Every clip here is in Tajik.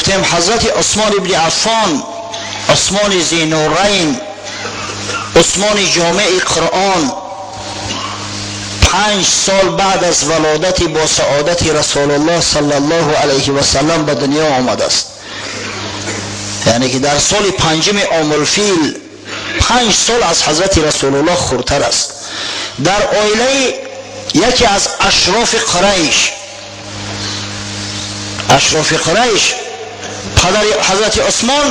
Гуфтем ҳазрати Усмон ибни Аффон, Усмони Зинурайн, Усмони ҷомеи Қуръон, 5 сол баъд аз валодати бо саодати Расулуллоҳ саллаллоҳу алайҳи васаллам ба дунё омадааст, яъне ки дар соли панҷуми Омулфил, 5 сол аз ҳазрати Расулуллоҳ хурдтар аст. Дар оилаи яке аз ашрофи Қурайш, ашрофи Қурайш, падари ҳазрати Усмон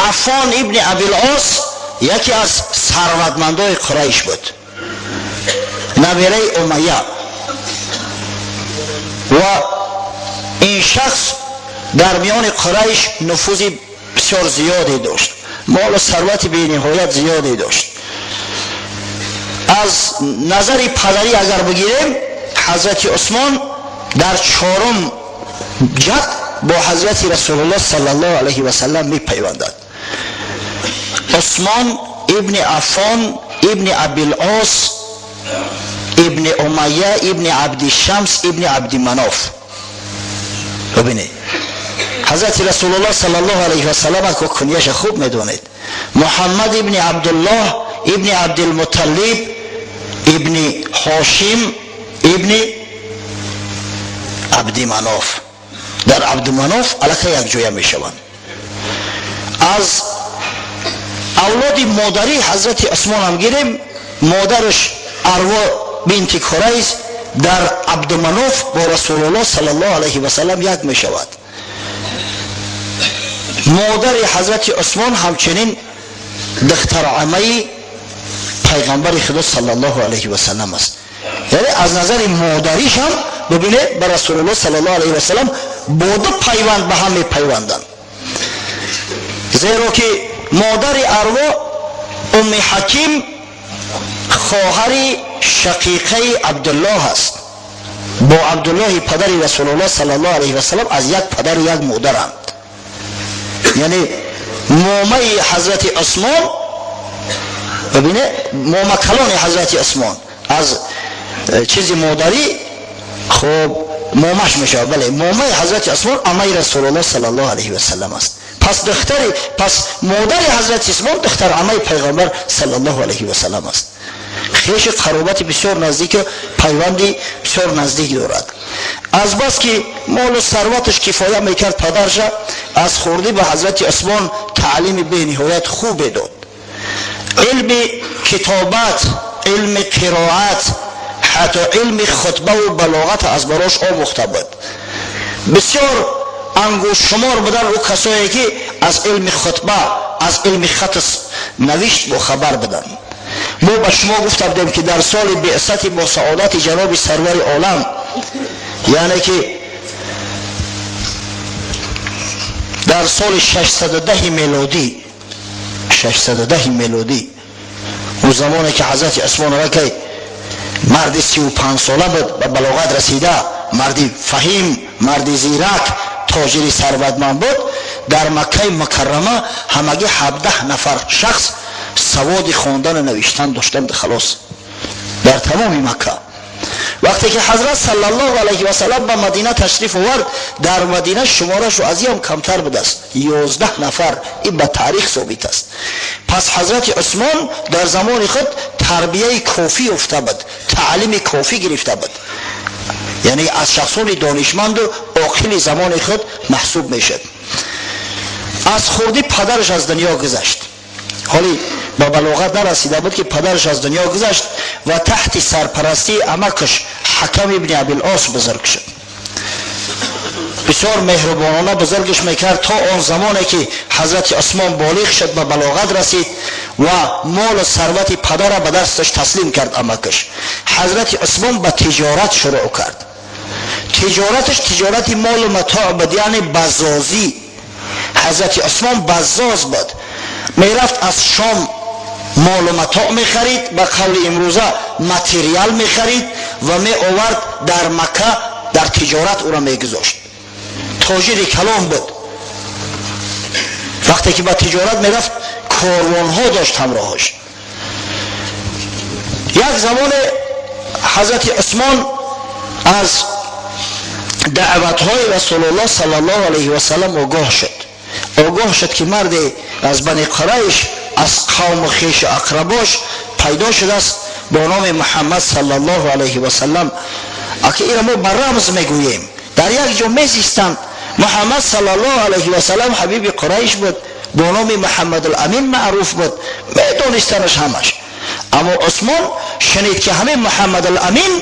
Аффон ибни Абилос яке аз сарватмандои Қурайш буд, набираи Умайя, ва ин шахс дар миёни Қурайш нуфузи бисёр зиёде дошт, молу сарвати бениҳоят зиёде дошт. Аз назари падарӣ агар бигирем, ҳазрати Усмон дар чорум ҷад бо ҳазрати Расулуллоҳ саллаллоҳу алайҳи васаллам мепайвандад. Усмон ибни Аффон ибни Абилос ибни Умайя ибни Абдишамс ибни Абдиманоф. Бибинед, ҳазрати Расулуллоҳ саллаллоҳу алайҳи васаллам ко кунияша хуб медонед: Муҳаммад ибни Абдуллоҳ ибни Абдилмуталлиб ибни Ҳошим ибни Абдиманоф. Дар Абдиманоф аллакай якҷоя мешаванд. Аз авлоди модари ҳазрати Усмон ҳам гирем, модараш Арво бинти Курайз дар Абдуманоф бо Расулуллоҳ саллаллоҳу алайҳи васаллам як мешавад. Модари ҳазрати Усмон ҳамчунин духтарамаи пайғамбари Худо саллаллоҳу алайҳи васаллам аст. Яъне аз назари модариш ҳам бибинед, ба Расулуллоҳ саллаллоҳу алайҳи васаллам бо ду пайванд ба ҳам мепайванданд, зеро ки модари Арво Умми Ҳаким хоҳари шақиқаи Абдуллоҳ аст. Бо Абдуллоҳи падари Расулуллоҳ саллаллоҳу алайҳи васаллам аз як падару як модаранд. Яъне момаи ҳазрати Усмон, бибине, момакалони ҳазрати Усмон аз чизи модарӣ, хуб, момаш мешавад. Бале, момаи ҳазрати Усмон амаи Расулуллоҳ саллаллоҳу алайҳи васаллам аст. Пас духтари, пас модари ҳазрати Усмон духтар амаи пайғамбар саллаллоҳу алайҳи васаллам аст. Хеши қаробати бисёр наздику пайванди бисёр наздик дорад. Азбаски молу сарваташ кифоя мекард, падарша аз хурдӣ ба ҳазрати Усмон таълими бениҳоят хубе дод: илми китобат, илми қироат, ҳатто илми хутбаву балоғат аз барош омӯхта буд. Бисёр ангуштшумор буданд ӯ касое, ки аз илми хутба, аз илми хат навишт бохабар буданд. Мо ба шумо гуфта будем, ки дар соли беъсати босаодати ҷаноби сарвари олам, яъне ки дар соли 610 мелодӣ, 610 мелодӣ, ӯ замоне ки ҳазрати Усмон аллакай марди 35сола буд, ба балоғат расида, марди фаҳим, марди зирак, тоҷири сарватманд буд, дар Маккаи Мукаррама ҳамагӣ 17 нафар шахс саводи хондану навиштан доштанд, халос, дар тамоми Макка. Вақте ки ҳазрат саллаллоҳу алайҳи васаллам ба Мадина ташриф овард, дар Мадина шуморашу аз ин ҳам камтар будааст, 11 нафар. Ин ба таърих собит аст. Пас ҳазрати Усмон дар замони худ тарбияи кофӣ ёфта буд, таълими кофӣ гирифта буд, яъне аз шахсони донишманду оқили замони худ маҳсуб мешуд. Аз хурдӣ падараш аз дунё гузашт. Ҳоли ба балоғат нарасида буд, ки падараш аз дунё гузашт ва таҳти сарпарастии амакаш Ҳакам ибни Абилос бузург шуд. Бисёр меҳрубонона бузургиш мекард, то он замоне ки ҳазрати Усмон болиғ шуд, ба балоғат расид ва молу сарвати падара ба дасташ таслим кард амакаш. Ҳазрати Усмон ба тиҷорат шурӯъ кард. Тиҷораташ тиҷорати молу матоъ буд, яъне базозӣ. Ҳазрати Усмон базоз буд. Мерафт, аз Шом молу матоъ мехарид, ба қавли имрӯза материал мехарид ва меовард, дар Макка дар тиҷорат ӯро мегузошт. Тоҷири калон буд. Вақте ки ба тиҷорат мерафт, корвонҳо дошт ҳамроҳаш. Як замоне ҳазрати Усмон аз даъватҳои Расулуллоҳ саллаллоҳу алайҳи васаллам огоҳ шуд. Огоҳ шуд, ки марде аз Бани Қурайш, аз қавму хешу ақрабош пайдо шудааст бо номи Муҳаммад саллаллоҳу алайҳи васаллам. Аки инро мо ба рамз мегӯем. Дар як ҷо мезистанд. Муҳаммад саллаллоҳу алайҳи васаллам ҳабиби Қурайш буд, бо номи Муҳаммад Амин маъруф буд, медонистанаш ҳамаш. Аммо Усмон шунид, ки ҳамин Муҳаммад Амин,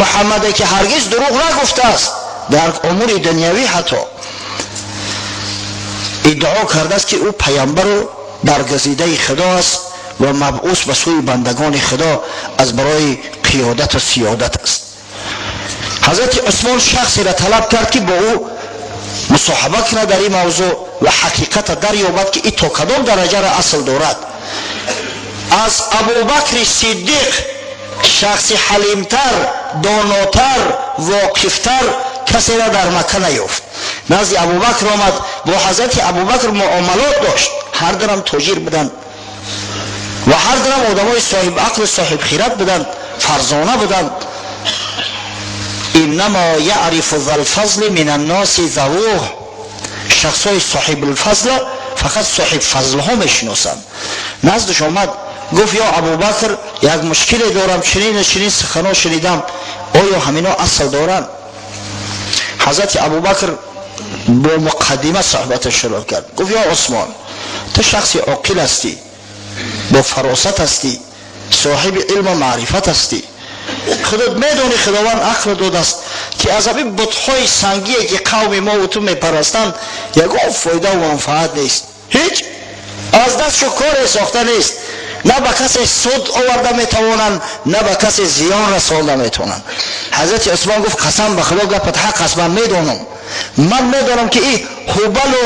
Муҳаммаде ки ҳаргиз дурӯғ нагуфтааст дар умури дунявӣ, ҳатто иддао кардааст, ки ӯ паямбару баргазидаи Худо аст ва мабъус ба сӯи бандагони Худо аз барои қиёдату сиёдат аст. Ҳазрати Усмон шахсеро талаб кард, ки бо ӯ мусоҳиба кунад дар ин мавзӯъ ва ҳақиқата дарёбад, ки ин то кадом дараҷаро асл дорад. Аз Абубакри Сиддиқ шахси ҳалимтар, донотар, воқифтар касеро дар Макка наёфт. Назди Абубакр омад, бо ҳазрати Абубакр муомалот дошт. Ҳар дурам тоҷир буданд ва ҳар дурам одамои соҳиб ақлу соҳибхират буданд, фарзона буданд. Иннамо яърифу залфазли мин анноси завуҳ. Шахсҳои соҳибулфазла фақат соҳибфазлҳо мешиносанд. Наздаш омад, гуфт: «Ё Абубакр, як мушкиле дорам, чунину чунин сухано шунидам, оё ҳамино асл доранд?» Ҳазрати Абубакр бо муқаддима суҳбата шурӯъ кард, гуфт: «Ё Усмон, ту шахси оқил ҳастӣ, бо фаросат ҳастӣ, соҳиби илму маърифат ҳастӣ. Худот медонӣ, Худованд ақл додааст, ки аз ҳамин бутҳои сангие, ки қавми мо ту мепарастанд, ягон фоидаву манфаат нест, ҳеҷ аз дастшо коре сохта нест, на ба касе суд оварда метавонанд, на ба касе зиён расонда метавонанд». Ҳазрати Усмон гуфт: «Қасам ба Худо, гапат ҳақ аст, ман медонам, ман медонам, ки и Ҳубалу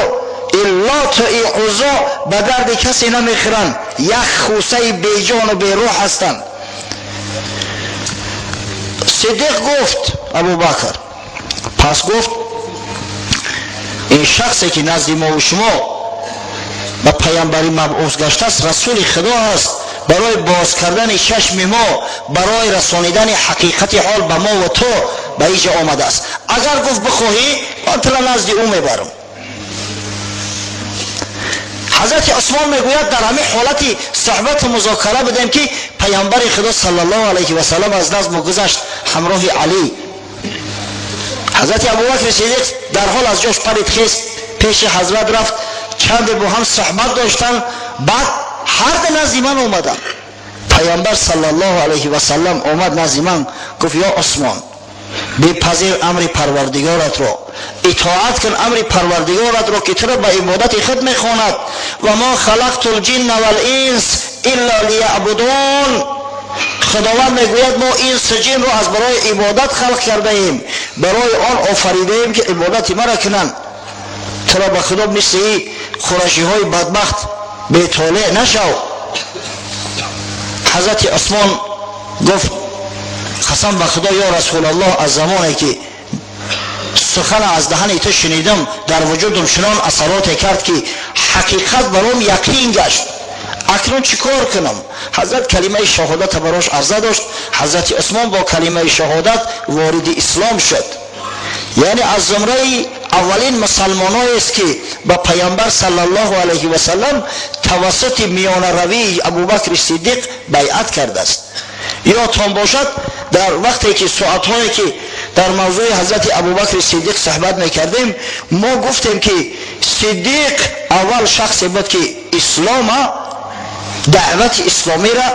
Иллоту и Узо ба дарди касе намехӯранд, як хусаи беҷону берӯҳ ҳастанд». Сидиқ гуфт, Абубакр пас гуфт: «Ин шахсе, ки назди мову шумо ба паямбарӣ мабъус гаштааст, расули Худо аст. Барои боз кардани чашми мо, барои расонидани ҳақиқати ҳол ба мо ва ту ба иҷа омадааст. Агар, гуфт, бихоҳӣ, ман тура назди ӯ мебарам». Ҳазрати Усмон мегӯяд, дар ҳамин ҳолати суҳбату музокара будем, ки паямбари Худо саллаллоҳу алайҳи васаллам аз назму гузашт ҳамроҳи Алӣ. Ҳазрати Абубакри Сидиқ дар ҳол аз ҷош парид, хест, пеши ҳазрат рафт, чанде бо ҳам суҳбат доштанд, баъд ҳар ду назди ман омаданд. Паямбар саллаллоҳу алайҳи васаллам омад назди ман, гуфт: «Ё Усмон, бипазир амри Парвардигоратро, итоат кун амри Парвардигоратро, ки туро ба ибодати худ мехонад. Ва ма халақту лҷинна валинс илла лияъбудун. Худованд мегӯяд, мо инсу ҷинро аз барои ибодат халқ кардаем, барои он офаридаем, ки ибодати мара кунанд. Туро ба Худо, мисли қурашиҳои бадбахт бетолеъ нашав». Ҳазрати Усмон гуфт: «Қасам ба Худо, ё Расулаллоҳ, аз замоне ки сухан аз даҳани ту шунидам, дар вуҷудам чунон асароте кард, ки ҳақиқат баром яқин гашт. Акнун чӣ кор кунам?» Ҳазрат калимаи шаҳодата барош арза дошт. Ҳазрати Усмон бо калимаи шаҳодат вориди ислом шуд, яъне аз зумраи аввалин мусалмоноест, ки ба паямбар саллаллоҳу алайҳи васаллам тавассути миёнаравии Абубакри Сиддиқ байъат кардааст. Ёдтон бошад, дар вақте ки соатҳое ки дар мавзӯи ҳазрати Абубакри Сиддиқ суҳбат мекардем, мо гуфтем, ки Сиддиқ аввал шахсе буд, ки ислома, даъвати исломиро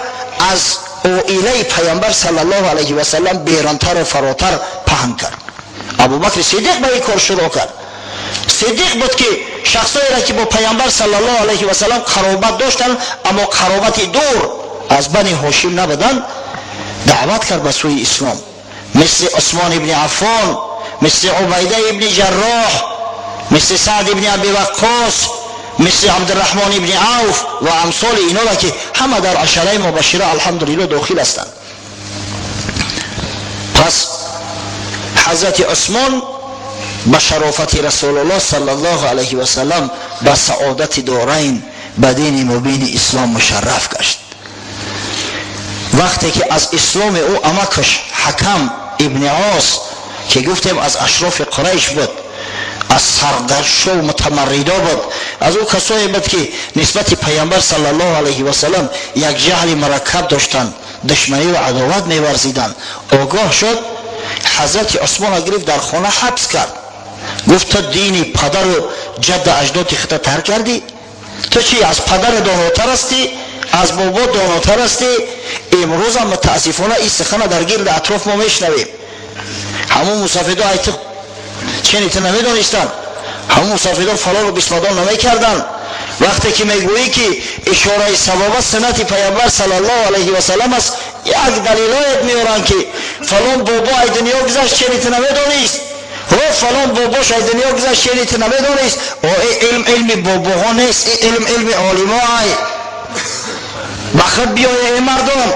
аз оилаи паямбар саллаллоҳу алайҳи васаллам берунтару фаротар паҳн кард. Абубакри Сиддиқ ба ин кор шурӯъ кард. Сиддиқ буд, ки шахсоеро, ки бо паямбар саллаллоҳу алайҳи васаллам қаробат доштанд, аммо қаробати дур аз Бани Ҳошим набуданд, даъват кард ба сӯи ислом, мисли Усмон ибни Аффон, мисли Убайда ибни Ҷарроҳ, мисли Саъд ибни Аби Ваққос, мисли Абдураҳмон ибни Авф ва амсоли инора, ки ҳама дар ашараи мубашшира, алҳамдулилло, дохил ҳастанд. Пас ҳазрати Усмон ба шарофати Расулуллоҳ саллаллоҳу алайҳи васаллам ба саодати дорайн, ба дини мубини ислом мушарраф гашт. Вақте ки аз исломи ӯ амакаш Ҳакам ибни Ос, ки гуфтем аз ашрофи Қурайш буд, аз сардаршо ва мутамарридо буд, аз ӯ касое буд, ки нисбати Пайғамбар саллаллоҳу алайҳи васаллам як ҷаҳли мураккаб доштанд, душманӣ ва адоват меварзиданд. Огоҳ шуд, Ҳазрати Усмонро гирифт, дар хона ҳабс кард. Гуфт: ту дини падару ҷадду аҷдоди худро тарк кардӣ? Ту чӣ, аз падар донотар ҳастӣ? Аз бобо донотар ҳастӣ? Имрӯзам мутаассифона ин сухана дар гирди атроф мо мешунавем. Ҳамун мусафидо ай ту чени ту намедонистанд, ҳамун мусафидо фалону бисмадон намекарданд. Вақте ки мегӯӣ, ки ишораи савоба суннати Пайғамбар саллаллоҳу алайҳи васаллам аст, як далилоят меоранд, ки фалон бобо ай дунё гузашт, чени ту намедонист, о фалон бобош ай дунё гузашт, чени ту намедонист. О, илм илми бобоҳо нест, илм илми олимо ай. Ба худ биёя, эй мардум.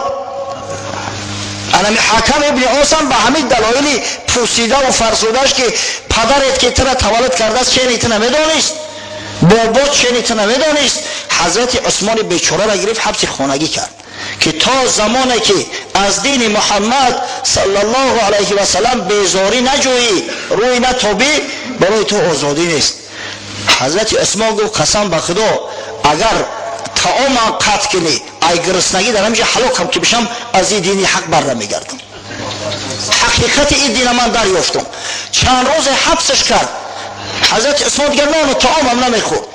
Анами Ҳакам ибни Осам ба ҳамин далоили пӯсидаву фарсудаш, ки падарет, ки тура таваллуд кардааст, чени ту намедонист, бобо чени ту намедонист, Ҳазрати Усмони бечораро гирифт, ҳабси хонагӣ кард, ки то замоне ки аз дини Муҳаммад саллаллоҳу алайҳи васаллам безорӣ наҷӯӣ, рӯй натобӣ, барои ту озодӣ нест. Ҳазрати Усмон гуфт: қасам ба Худо, агар таомам қатъ кунӣ, ай гуруснагӣ дар ҳаминҷа ҳалокам ки бишам, аз ин дини ҳақ бар намегардам. Ҳақиқати ин дина ман дарёфтам. Чанд рӯзе ҳабсаш кард. Ҳазрати Усмон дигар нону таомам намехӯрд.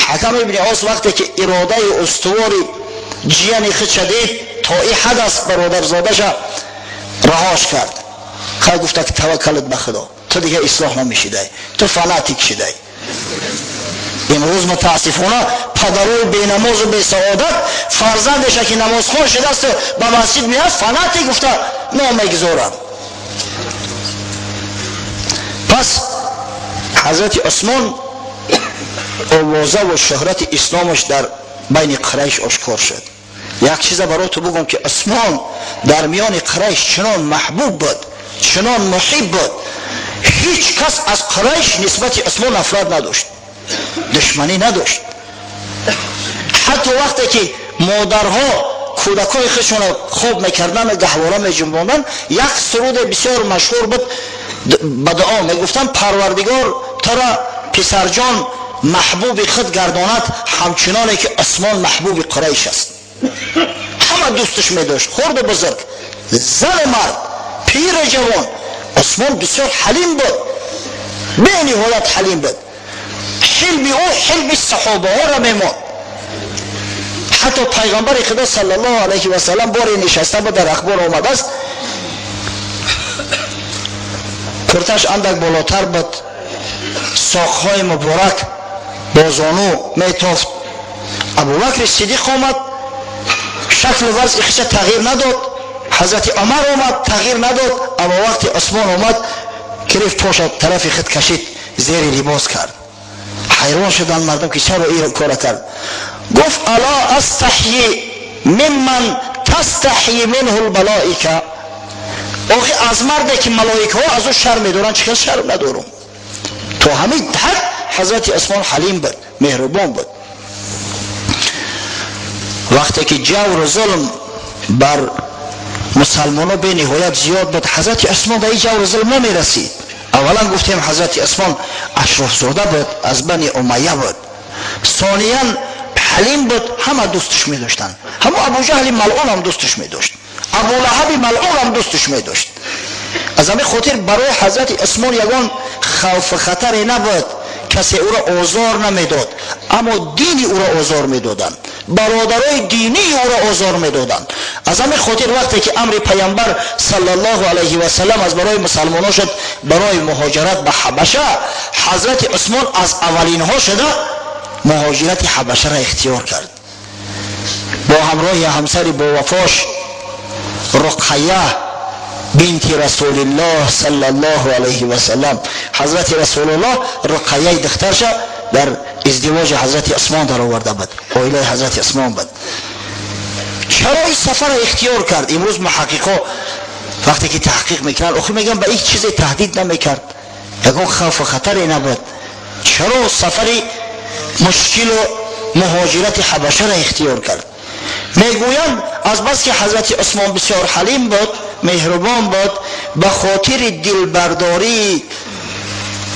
Ҳакам ибни Ос вақте ки иродаи устувори ҷияни худша дид, то ин ҳад аст, бародарзодаша раҳош кард. Хай, гуфта ки таваккалат ба Худо, ту дигар ислоҳ намешидай, ту фанатик шидай. Имрӯз мутаассифона падарои бенамозу бесаодат фарзандеша, ки намозхон шудасту ба масҷид меяд, фанатик гуфта ном мегузоранд. Пас Ҳазрати Усмон овозаву шӯҳрати исломаш дар байни Қурайш ошкор шуд. Як чиза барои ту бугум, ки Усмон дар миёни Қурайш чунон маҳбуб буд, чунон муҳиб буд, ҳеҷ кас аз Қурайш нисбати Усмон нафрат надошт, душманӣ надошт. Ҳатто вақте ки модарҳо кӯдакҳои худшонро хоб мекарданд, гаҳвора меҷунбонданд, як суруде бисёр машҳур буд, ба дуо мегуфтанд: Парвардигор тура, писарҷон, маҳбуби худ гардонад, ҳамчуноне ки Усмон маҳбуби Қурайш аст. Ҳама дӯсташ медошт, хурду бузург, зану мард, пиру ҷавон. Усмон бисёр ҳалим буд, бениҳоят ҳалим буд. Ҳилми ӯ ҳилми саҳобаҳоро мемонд. Ҳатто Пайғамбари Худо саллаллоҳу алайҳи васаллам боре нишаста буд, дар ахбор омадааст, курташ андак болотар буд, соқҳои муборак бо зону метофт. Абубакри Сидиқ омад, шаклу вазъи хиша тағйир надод. Ҳазрати Умар омад, тағйир надод. Аммо вақти Усмон омад, гирифт, поша тарафи худ кашид, зери либос кард. Ҳайрон шуданд мардум, ки чаро ин кора кард. Гуфт: ала астаҳйи мимман тастаҳйи минҳу лмалоика? Охи, аз марде ки малоикаҳо аз ӯ шарм медоранд, чӣ хел шарм надорум? То ҳамин ҳад Ҳазрати Усмон ҳалим буд, меҳрубон буд. Вақте ки ҷавру зулм бар мусалмоно бениҳоят зиёд буд, Ҳазрати Усмон ба ин ҷавру зулм намерасид. Аввалан, гуфтем, Ҳазрати Усмон ашрофзода буд, аз Бани Умайя буд. Сониян, ҳалим буд, ҳама дӯстш медоштанд. Ҳамо Абуҷаҳли малъун ҳам дӯстш медошт, Абулаҳаби малъун ҳам дӯстш медошт. Аз ҳамин хотир барои Ҳазрати Усмон ягон хавфу хатаре набуд, касе ӯро озор намедод. Аммо дини ӯро озор медоданд, бародарои динии ӯро озор медоданд. Аз ҳамин хотир вақте ки амри Пайғамбар саллаллоҳу алайҳи васаллам аз барои мусалмонон шуд барои муҳоҷират ба Ҳабаша, Ҳазрати Усмон аз аввалинҳо шуда муҳоҷирати Ҳабашаро ихтиёр кард бо ҳамроҳи ҳамсари бовафош Руқая бинти Расулиллоҳ саллаллоҳу алайҳи васаллам. Ҳазрати Расулуллоҳ Руқаяи духтарша дар издивоҷи Ҳазрати Усмон дароварда буд, оилаи Ҳазрати Усмон буд. Чаро ин сафарро ихтиёр кард? Имрӯз муҳаққиқо вақте ки таҳқиқ мекунанд, охир мегӯянд, ба ҳеҷ чизе таҳдид намекард, ягон хавфу хатаре набуд, чаро сафари мушкилу муҳоҷирати Ҳабашаро ихтиёр кард? Мегӯянд аз бас ки ҳазрати Усмон бисёр ҳалим буд, меҳрубон буд, ба хотири дилбардории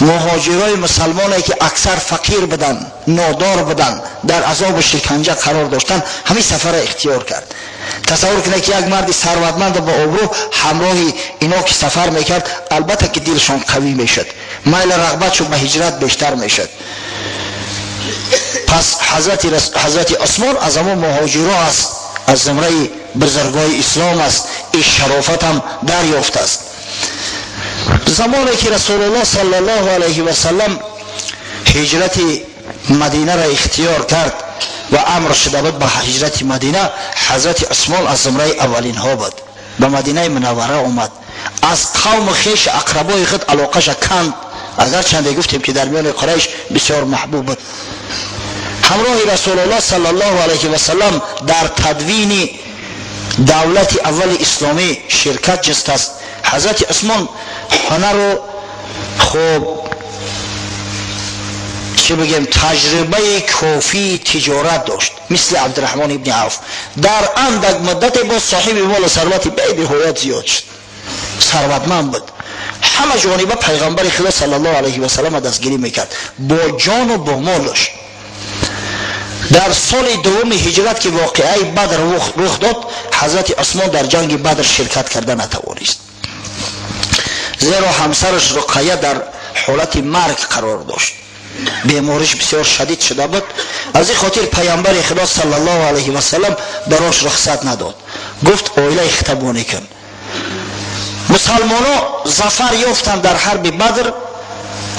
муҳоҷирои мусалмоне ки аксар фақир буданд, нодор буданд, дар азобу шиканҷа қарор доштанд, ҳамин сафарро ихтиёр кард. Тасаввур кунед, ки як марди сарватманд бо обрӯ ҳамроҳи ино ки сафар мекард, албатта ки дилшон қавӣ мешуд, майла рағбатшон ба ҳиҷрат бештар мешуд. Пас ҳазрати Усмон аз ҳамон муҳоҷиро аст, аз зумраи бузургои ислом аст, ин шарофат ҳам дарёфтааст. Замоне ки Расулуллоҳ саллаллоҳу алайҳи васаллам ҳиҷрати Мадинаро ихтиёр кард ва амр шуда буд ба ҳиҷрати Мадина, ҳазрати Усмон аз зумраи аввалинҳо буд. Ба Мадинаи Мунаввара омад, аз қавму хеш ақрабои худ алоқаша канд, агарчанде гуфтем ки дар миёни Қурайш бисёр маҳбуб буд. Ҳамроҳи Расулуллоҳ саллаллоҳу алайҳи васаллам дар тадвини давлати аввали исломӣ ширкат ҷистааст. Ҳазрати Усмон ҳунару, хуб, чӣ бигем, таҷрибаи кофии тиҷорат дошт, мисли Абдураҳмон ибни Авф. Дар андак муддате боз соҳиби молу сарвати бениҳоят зиёд шуд, сарватманд буд. Ҳама ҷониба пайғамбари Худо саллаллоҳу алайҳи васаллама дастгирӣ мекард бо ҷону бо молаш. Дар соли дуввуми ҳиҷрат ки воқеаи Бадр рух дод, ҳазрати Усмон дар ҷанги Бадр ширкат карда натавонист, зеро ҳамсараш Руқая дар ҳолати марг қарор дошт, бемориш бисёр шадид шуда буд. Аз ин хотир пайғамбари Худо саллаллоҳу алайҳи васаллам барош рухсат надод, гуфт: «Оилаи хитабонӣ кун». Мусалмоно зафар ёфтанд дар ҳарби Бадр,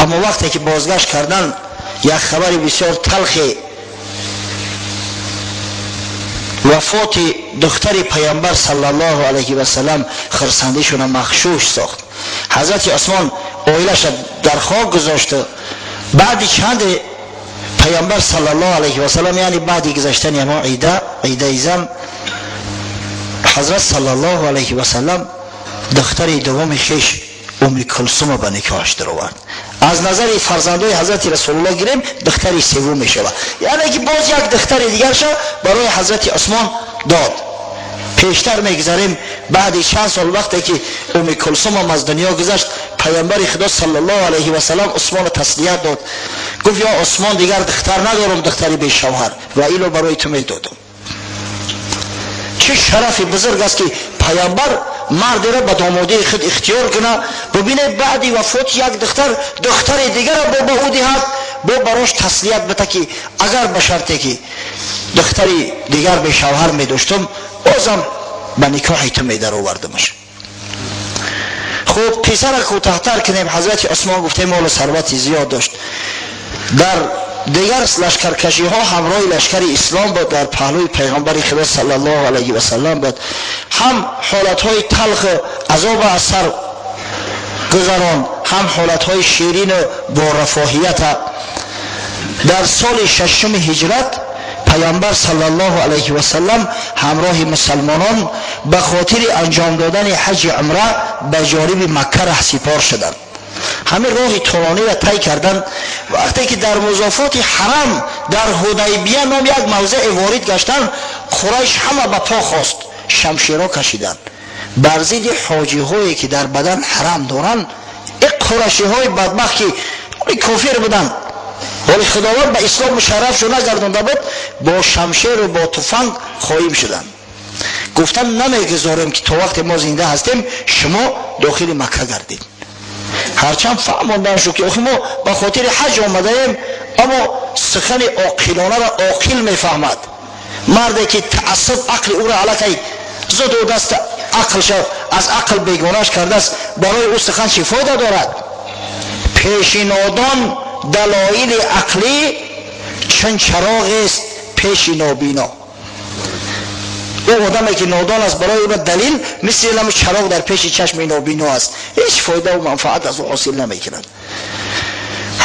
аммо вақте ки бозгашт карданд, як хабари бисёр талхе, вафоти духтари пайғамбар саллаллоҳу алайҳи васаллам, хурсандишона махшуш сохт. Ҳазрати Усмон оилаша дар хок гузошту баъди чанде пайғамбар саллаллоҳу алайҳи васаллам, яъне баъди гузаштани ҳамон ида, идаи зан, ҳазрат саллаллоҳу алайҳи васаллам духтари дуввуми хеш Уми Кулсума ба никоҳаш даровард. Аз назари фарзандои ҳазрати Расулуллоҳ гирем, духтари севум мешавад, яъне ки боз як духтари дигарша барои ҳазрати Усмон дод. Пештар мегузарем, баъди чанд сол, вақте ки Уми Кулсумам аз дунё гузашт, пайғамбари Худо саллаллоҳу алайҳи васаллам Усмонро таслият дод, гуфт: «Ё Усмон, дигар духтар надорам, духтари бешавҳар, ва ило барои ту медодам». Чӣ шарафи бузург аст, ки пайғамбар мардеро ба домодии худ ихтиёр кунад. Бубинед, баъди вафоти як духтар духтари дигарро бо ба ӯ диҳад, бо барош таслият бита, ки агар ба шарте ки духтари дигар бешавҳар медоштам, бозам ба никоҳи ту медаровардамаш. Хуб, қиссара кӯтаҳтар кунем. Ҳазрати Усмон, гуфтем, молу сарвати зиёд дошт, дар дигар лашкаркашиҳо ҳамроҳи лашкари ислом буд, дар паҳлӯи пайғамбари Худо саллаллоҳу алайҳи васаллам буд, ҳам ҳолатҳои талху азоба аз сар гузарон, ҳам ҳолатҳои ширину бо рафоҳията. Дар соли шашуми ҳиҷрат пайғамбар саллаллоҳу алайҳи васаллам ҳамроҳи мусалмонон ба хотири анҷом додани ҳаҷи умра ба ҷониби Макка раҳсипор шуданд. Ҳамин роҳи тӯлониро тай кардан, вақте ки дар музофоти ҳарам дар Ҳудайбия ном як мавзеъе ворид гаштанд, Қурайш ҳама ба по хост, шамширо кашиданд бар зидди ҳоҷиҳое ки дар бадан ҳарам доранд. Ин қурашиҳои бадбахт, ки кофир буданд, вале Худованд ба ислом мушаррафшо нагардонда буд, бо шамшеру бо туфанг хоим шуданд. Гуфтанд: «Намегузорем, ки то вақте мо зинда ҳастем, шумо дохили Макка гардед». Ҳарчанд фаҳмондан шуд, ки охи мо ба хотири ҳаҷ омадаем, аммо сухани оқилонаро оқил мефаҳмад. Марде ки таассуб ақли ӯро аллакай зуду даст ақлша аз ақл бегонаш кардааст, барои ӯ сухан чӣ фоида дорад? Пеши нодон далоили ақлӣ чун чароғест пеши нобино. Ӯ одаме ки нодон аст, барои ӯ далил мисли ламу чароғ дар пеши чашми нобино аст, ҳеҷ фоидаву манфаат аз ӯ ҳосил намекунад.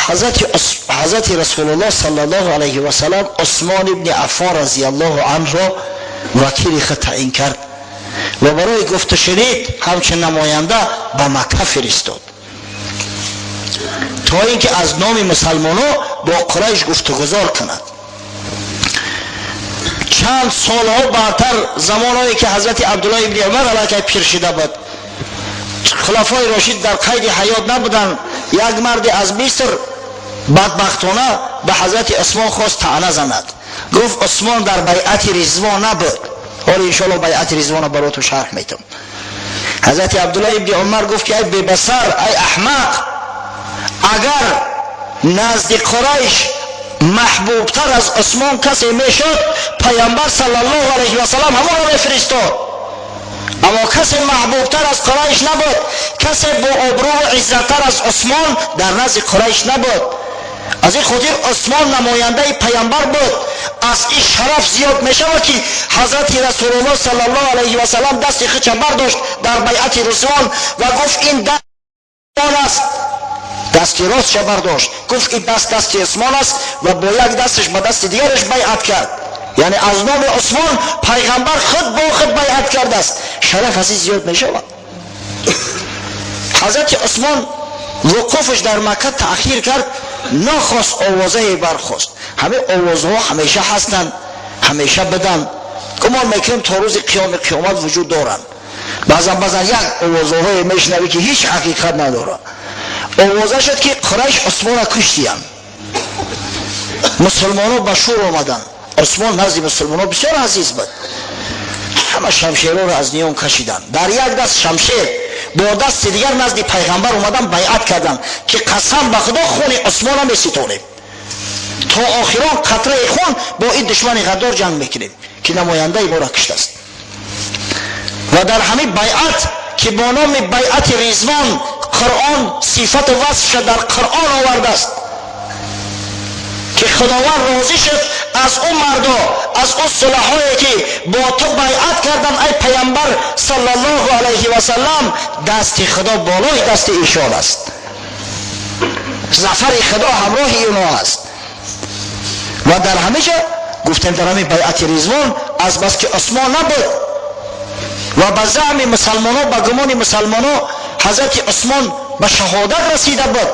Ҳазрати Расулуллоҳ саллаллоҳу алайҳи васаллам Усмон ибни Аффон разияллоҳу анҳро вакили худ таъин кард ва барои гуфтушунид ҳамчун намоянда ба Макка фиристод, то ин ки аз номи мусалмоно бо Қурайш гуфтугузор кунад. Чанд Чанд солҳо баъдтар, замонҳое ки ҳазрати Абдуллоҳ ибни Умар аллакай пир шида буд, хулафои рошид дар қайди ҳаёт набуданд, як марде аз Миср бадбахтона ба ҳазрати Усмон хост таъна занад. Гуфт: Усмон дар байъати Ризвон набуд. Ҳоло иншоалло байъати Ризвонро бароту шарҳ метам. Ҳазрати Абдуллоҳ ибни Умар гуфт ки ай бебасар, ай аҳмақ, агар назди Қурайш маҳбубтар аз Усмон касе мешуд, Паямбар саллаллоҳу алайҳи васаллам ҳамонро мефиристод. Аммо касе маҳбубтар аз Қурайш набуд, касе бо обрӯву иззаттар аз Усмон дар назди Қурайш набуд. Аз ин хотир Усмон намояндаи Паямбар буд. Аз ин шараф зиёд мешавад, ки ҳазрати Расулуллоҳ саллаллоҳу алайҳи васаллам дасти худша бардошт дар байъати Ризвон ва гуфт: ин даст аст. Дасти ростша бардошт, гуфт: ин даст дасти Усмон аст, ва бо як дасташ ба дасти дигараш байъат кард. Яъне аз номи Усмон Пайғамбар худ бо худ байъат кардааст. Шараф аз ин зиёд мешавад? Ҳазрати Усмон вуқуфаш дар Макка таъхир кард, нохост овозае бархост. Ҳамин овозҳо ҳамеша ҳастанд, ҳамеша биданд, гумон мекунем то рӯзи қиёми қиёмат вуҷуд доранд. Баъзан баъзан як овозҳое мешунавӣ, ки ҳеҷ ҳақиқат надорад. Овоза шуд, ки Қурайш Усмонро куштиянд. Мусулмонҳо ба шӯр омаданд. Усмон назди мусулмонҳо бисёр азиз буд. Ҳама шамшерҳоро аз ниён кашиданд, дар як даст шамшер, бо дасти дигар назди Пайғамбар омадан, байъат карданд, ки қасам ба Худо, хуни Усмона меситонем, то охирон қатраи хун бо ин душмани ғаддор ҷанг мекунем, ки намояндаи моро куштааст. Ва дар ҳамин байъат, ки бо номи байъати Ризвон Қуръон сифату васфша дар Қуръон овардааст, ки Худованд розӣ шуд аз ӯ мардо, аз ӯ сулаҳое, ки бо ту байъат карданд, ай Паямбар саллаллоҳу алайҳи васаллам, дасти Худо болои дасти эшон аст, зафари Худо ҳамроҳи инҳо аст. Ва дар ҳамин ҷо гуфтем, дар ҳамин байъати Ризвон, азбаски Усмон набуд ва ба заъми мусалмонҳо, ба гумони мусалмонҳо, ҳазрати Усмон ба шаҳодат расида буд,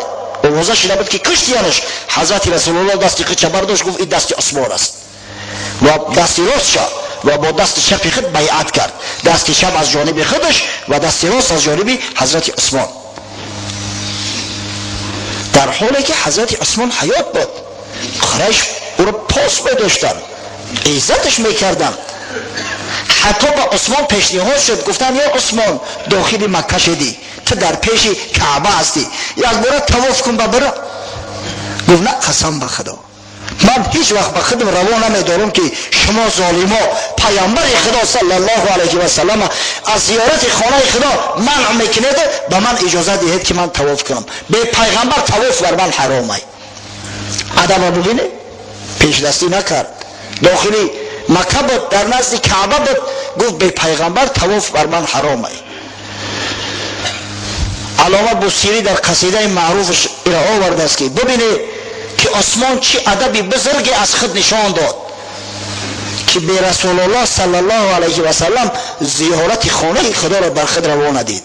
овоза шида буд, ки куштиянаш, ҳазрати Расулуллоҳ дасти худша бардошт, гуфт: ин дасти Усмон аст, ва дасти ростша ва бо дасти чапи худ байъат кард, дасти чап аз ҷониби худаш ва дасти рост аз ҷониби ҳазрати Усмон, дар ҳоле ки ҳазрати Усмон ҳаёт буд. Қурайш ӯро пос медоштанд, иззаташ мекарданд. Ҳатто ба Усмон пешниҳод шуд, гуфтанд: ё Усмон, дохили Макка шудӣ, ту дар пеши Каъба ҳастӣ, якбора тавоф кун ба бира. Гуфт: на, қасам ба Худо, ман ҳеҷ вақт ба худам раво намедорам, ки шумо золимо Паямбари Худо саллаллоҳу алайҳи васаллама аз зиёрати хонаи Худо манъ мекунед. Ба ман иҷоза диҳед, ки ман тавоф кунам. Бе Пайғамбар тавоф бар ман ҳаромай. Адаба бубинед, пешдастӣ накард. Дохили Макка буд, дар назди Каъба буд, гуфт: бе Пайғамбар тавоф бар ман ҳаромай. Аллома Бусирӣ дар қасидаи маъруфаш ира овардааст, ки бубинед, ки Усмон чӣ адаби бузурге аз худ нишон дод, ки бе Расулуллоҳ саллаллоҳу алайҳи васаллам зиёрати хонаи Худоро бар худ раво надид.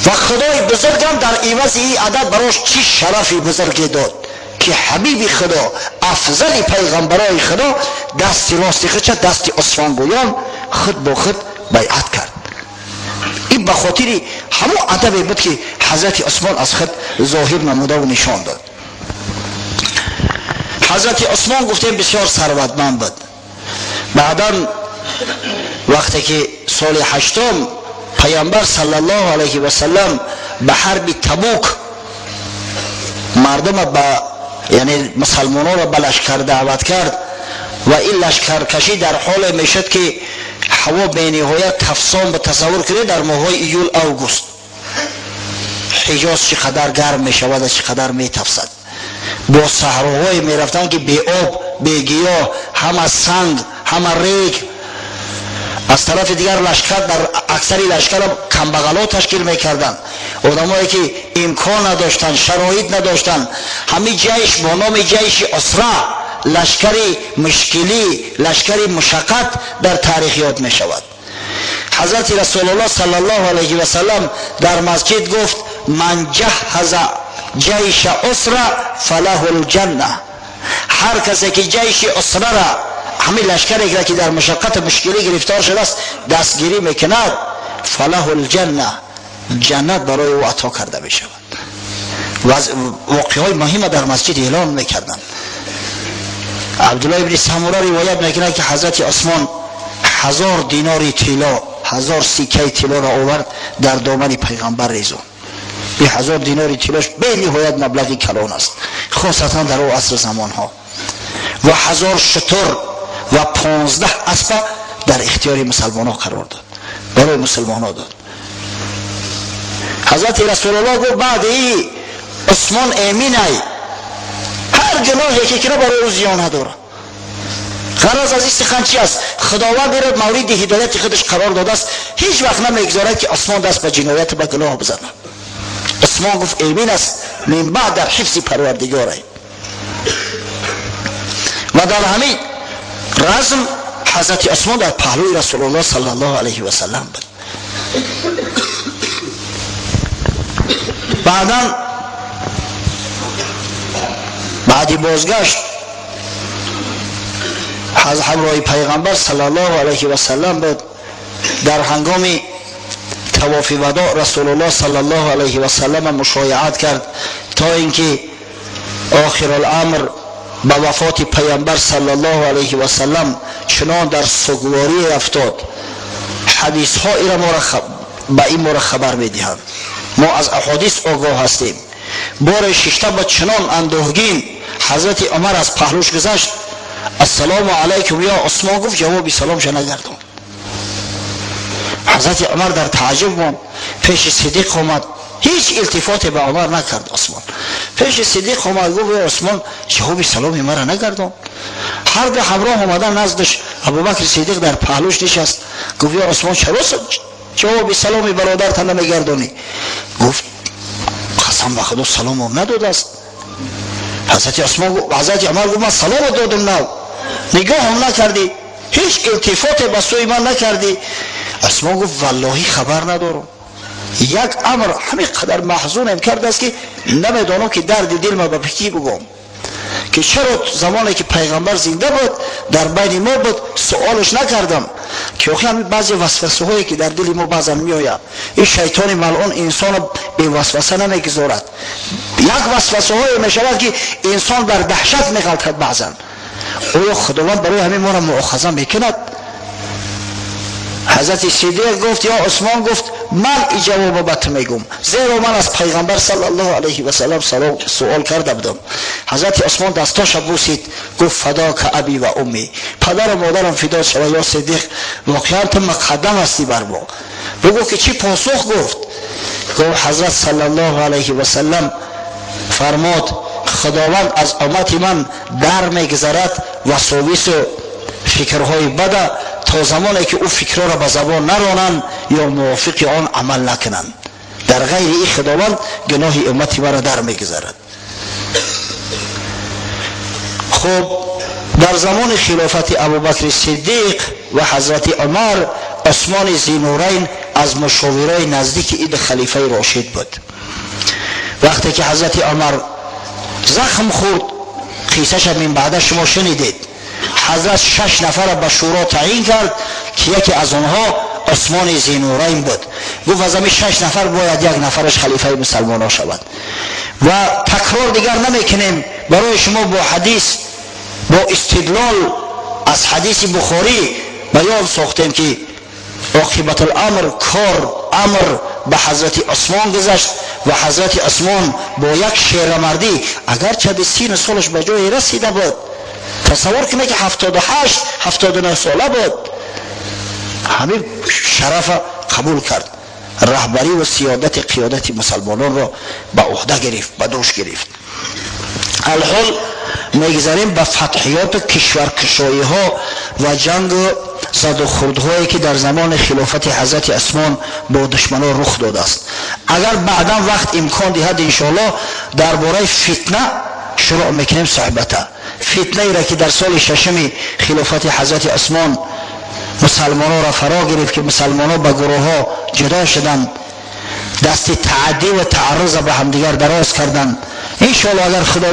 Ва Худои бузургам дар ивази ин адаб барош чӣ шарафи бузурге дод, ки ҳабиби Худо, афзали пайғамбарои Худо, дасти рости худша дасти Усмон гӯён худ бо худ байъат кард. Ин ба хотири ҳамон адабе буд, ки ҳазрати Усмон аз худ зоҳир намудаву нишон дод. Ҳазрати Усмон, гуфтем, бисёр сарватманд буд. Баъдан вақте ки соли ҳаштом Паямбар саллаллоҳу алайҳи васаллам ба ҳарби Табук мардума ба, яъне мусалмононро ба лашкар даъват кард, ва ин лашкаркашӣ дар ҳоле мешуд, ки ҳаво бениҳоят тафсон. Ба тасаввур кунед, дар моҳҳои июл, август Ҳиҷоз чӣ қадар гарм мешавад, чӣ қадар метафсад. Бо саҳроҳое мерафтанд, ки беоб, бегиёҳ, ҳама санг, ҳама рег. Аз тарафи дигар лашкар, дар аксари лашкара камбағало ташкил мекарданд, одамое ки имкон надоштанд, шароит надоштанд. Ҳамин ҷайш бо номи ҷайши усра, лашкари мушкилӣ, лашкари мушаққат дар таърих ёд мешавад. Ҳазрати Расулуллоҳ саллаллоҳу алайҳи васаллам дар масҷид гуфт: ман ҷаҳҳаза ҷайша усра фалаҳу лҷанна. Ҳар касе ки ҷайши усрара ҳамин лашкаре ки дар машаққат мушкилӣ гирифтор шудааст дастгирӣ мекунад, фалаҳу алҷанна, ҷаннат барои ӯ ато карда мешавад. ва воқеаҳои муҳима дар масҷид эълон мекарданд. Абдуллоҳ ибни Самура ривоят мекунад, ки ҳазрати Усмон 1000 динори тилло, 1000 сикаи тиллоро овард, дар домани пайғамбар резонд. Ин 1000 динори тиллош бениҳоят маблағи калон аст, хосатан дар о асри замонҳо. Ва 1000 шутур ва 15 аспа дар ихтиёри мусалмонҳо қарор дод, барои мусулмонҳо дод. Ҳазрати Расулуллоҳ гуфт: баъди Усмон эминай, ҳар гуноҳе ки кина барои ӯ зиён надорад. Ғараз аз ин сухан чи аст? Худованд ӯро мавриди ҳидояти худаш қарор додааст, ҳеҷ вақт намегузорад, ки Усмон даст ба ҷинояту ба гуноҳ бизанад. Усмон гуфт эмин аст, мин баъд дар ҳифзи Парвардигорай. Ва дар ҳамин разм ҳазрати Усмон дар паҳлӯи Расулуллоҳ саллаллоҳу алайҳи васаллам буд. Баъдан баъди бозгашт аз ҳамроҳи пайғамбар саллаллоҳу алайҳи васаллам буд. Дар ҳангоми тавофи вадоъ Расулуллоҳ саллаллоҳу алайҳи васаллам мушояат кард, то ин ки охируламр ба вафоти пайғамбар саллаллоҳу алайҳи васаллам чунон дар сугворӣ афтод. Ҳадисҳо ира ба ин мора хабар медиҳанд, мо аз аҳодис огоҳ ҳастем. Боре шишта ба чунон андӯҳгин, ҳазрати Умар аз паҳлӯш гузашт. Ассалому алайкум, ё Усмон, гуфт, ҷавоби саломша нагардонд. Ҳазрати Умар дар тааҷҷуб монд. Пеши Сидиқ омад, ҳеҷ илтифоте ба Умар накард. Усмон пеши Сидиқ омад, гуфт: ё Усмон, ҷавоби саломи мара нагардонд. Ҳар ду ҳамроҳ омадан наздаш, Абубакри Сидиқ дар паҳлӯш нишаст. Гуфт: ё Усмон, чаро ҷавоби саломи бародарта намегардонӣ? Гуфт: қасам ба Худо, саломам надодааст. Ҳазрати Усмон, ҳазрати Умар гуфт: ман саломо додум, нав нигоҳам накардӣ, ҳеҷ илтифоте ба сӯи ман накардӣ. Усмон гуфт: валлоҳӣ, хабар надорам, як амр ҳамин қадар маҳзунем кардааст, ки намедонам, ки дарди дилма ба кӣ бигӯм, ки чаро замоне ки пайғамбар зинда буд, дар байни мо буд, суолаш накардам, ки охи ҳамин баъзе васвасаҳое ки дар дили мо баъзан меояд, ин шайтони малъун инсонро бевасваса намегузорад. Як васвасаҳое мешавад, ки инсон дар даҳшат меғалтад баъзан. Оё Худованд барои ҳамин моро муохаза мекунад? Ҳазрати Сидиқ гуфт: ё Усмон, гуфт, ман и ҷавоба ба ту мегӯм, зеро ман аз пайғамбар саллаллоҳу алайҳи васаллам суол карда будам. Ҳазрати Усмон дастоша бусид, гуфт: фадока аби ва умми, падару модарам фидо шава, ё Сидиқ, воқеан ту муқаддам ҳастӣ бар мо. Бигӯ, ки чӣ посух гуфт? Гуфт: ҳазрат саллаллоҳу алайҳи васаллам фармуд: Худованд аз уммати ман дар мегузарад васовису фикрҳои бада, то замоне ки ӯ фикрҳоро ба забон наронанд ё мувофиқи он амал накунанд. Дар ғайри ин Худованд гуноҳи уммати маро дар мегузарад. Хуб, дар замони хилофати Абубакри Сиддиқ ва ҳазрати Умар Усмони Зинурайн аз мушовирои наздики иди халифаи рошид буд. Вақте ки ҳазрати Умар захм хӯрд, қиссаша минбаъда шумо шунидед, ҳазрат 6 нафара ба шӯро таъин кард, ки яке аз онҳо Усмони Зинурайн буд. Гуфт: аз ҳамин 6 нафар бояд як нафараш халифаи мусалмонҳо шавад. Ва такрор дигар намекунем барои шумо, бо ҳадис, бо истидлол аз ҳадиси Бухорӣ баён сохтем, ки оқибатуламр кор амр ба ҳазрати Усмон гузашт. Ва ҳазрати Усмон бо як шерамардӣ, агарчади сину солаш ба ҷое расида буд, тасаввур кунед, ки 78 79 сола буд, ҳамин шарафа қабул кард, раҳбарӣ ва сиёдати қиёдати мусалмононро ба уҳда гирифт, ба дӯш гирифт. Алҳол мегзарем ба фатҳиёту кишваркушоиҳо ва ҷангу задухӯрдҳое, ки дар замони хилофати ҳазрати Усмон бо душманон рух додааст. Агар баъдан вақт имкон диҳад, иншоаллоҳ, дар бораи фитна шурӯъ мекунем суҳбата, фитнаеро, ки дар соли шашуми хилофати ҳазрати Усмон мусалмононро фаро гирифт, ки мусалмонон ба гурӯҳҳо ҷудо шуданд, дасти тааддӣ ва таарруза ба ҳамдигар дароз карданд. Иншоаллоҳ, агар Худо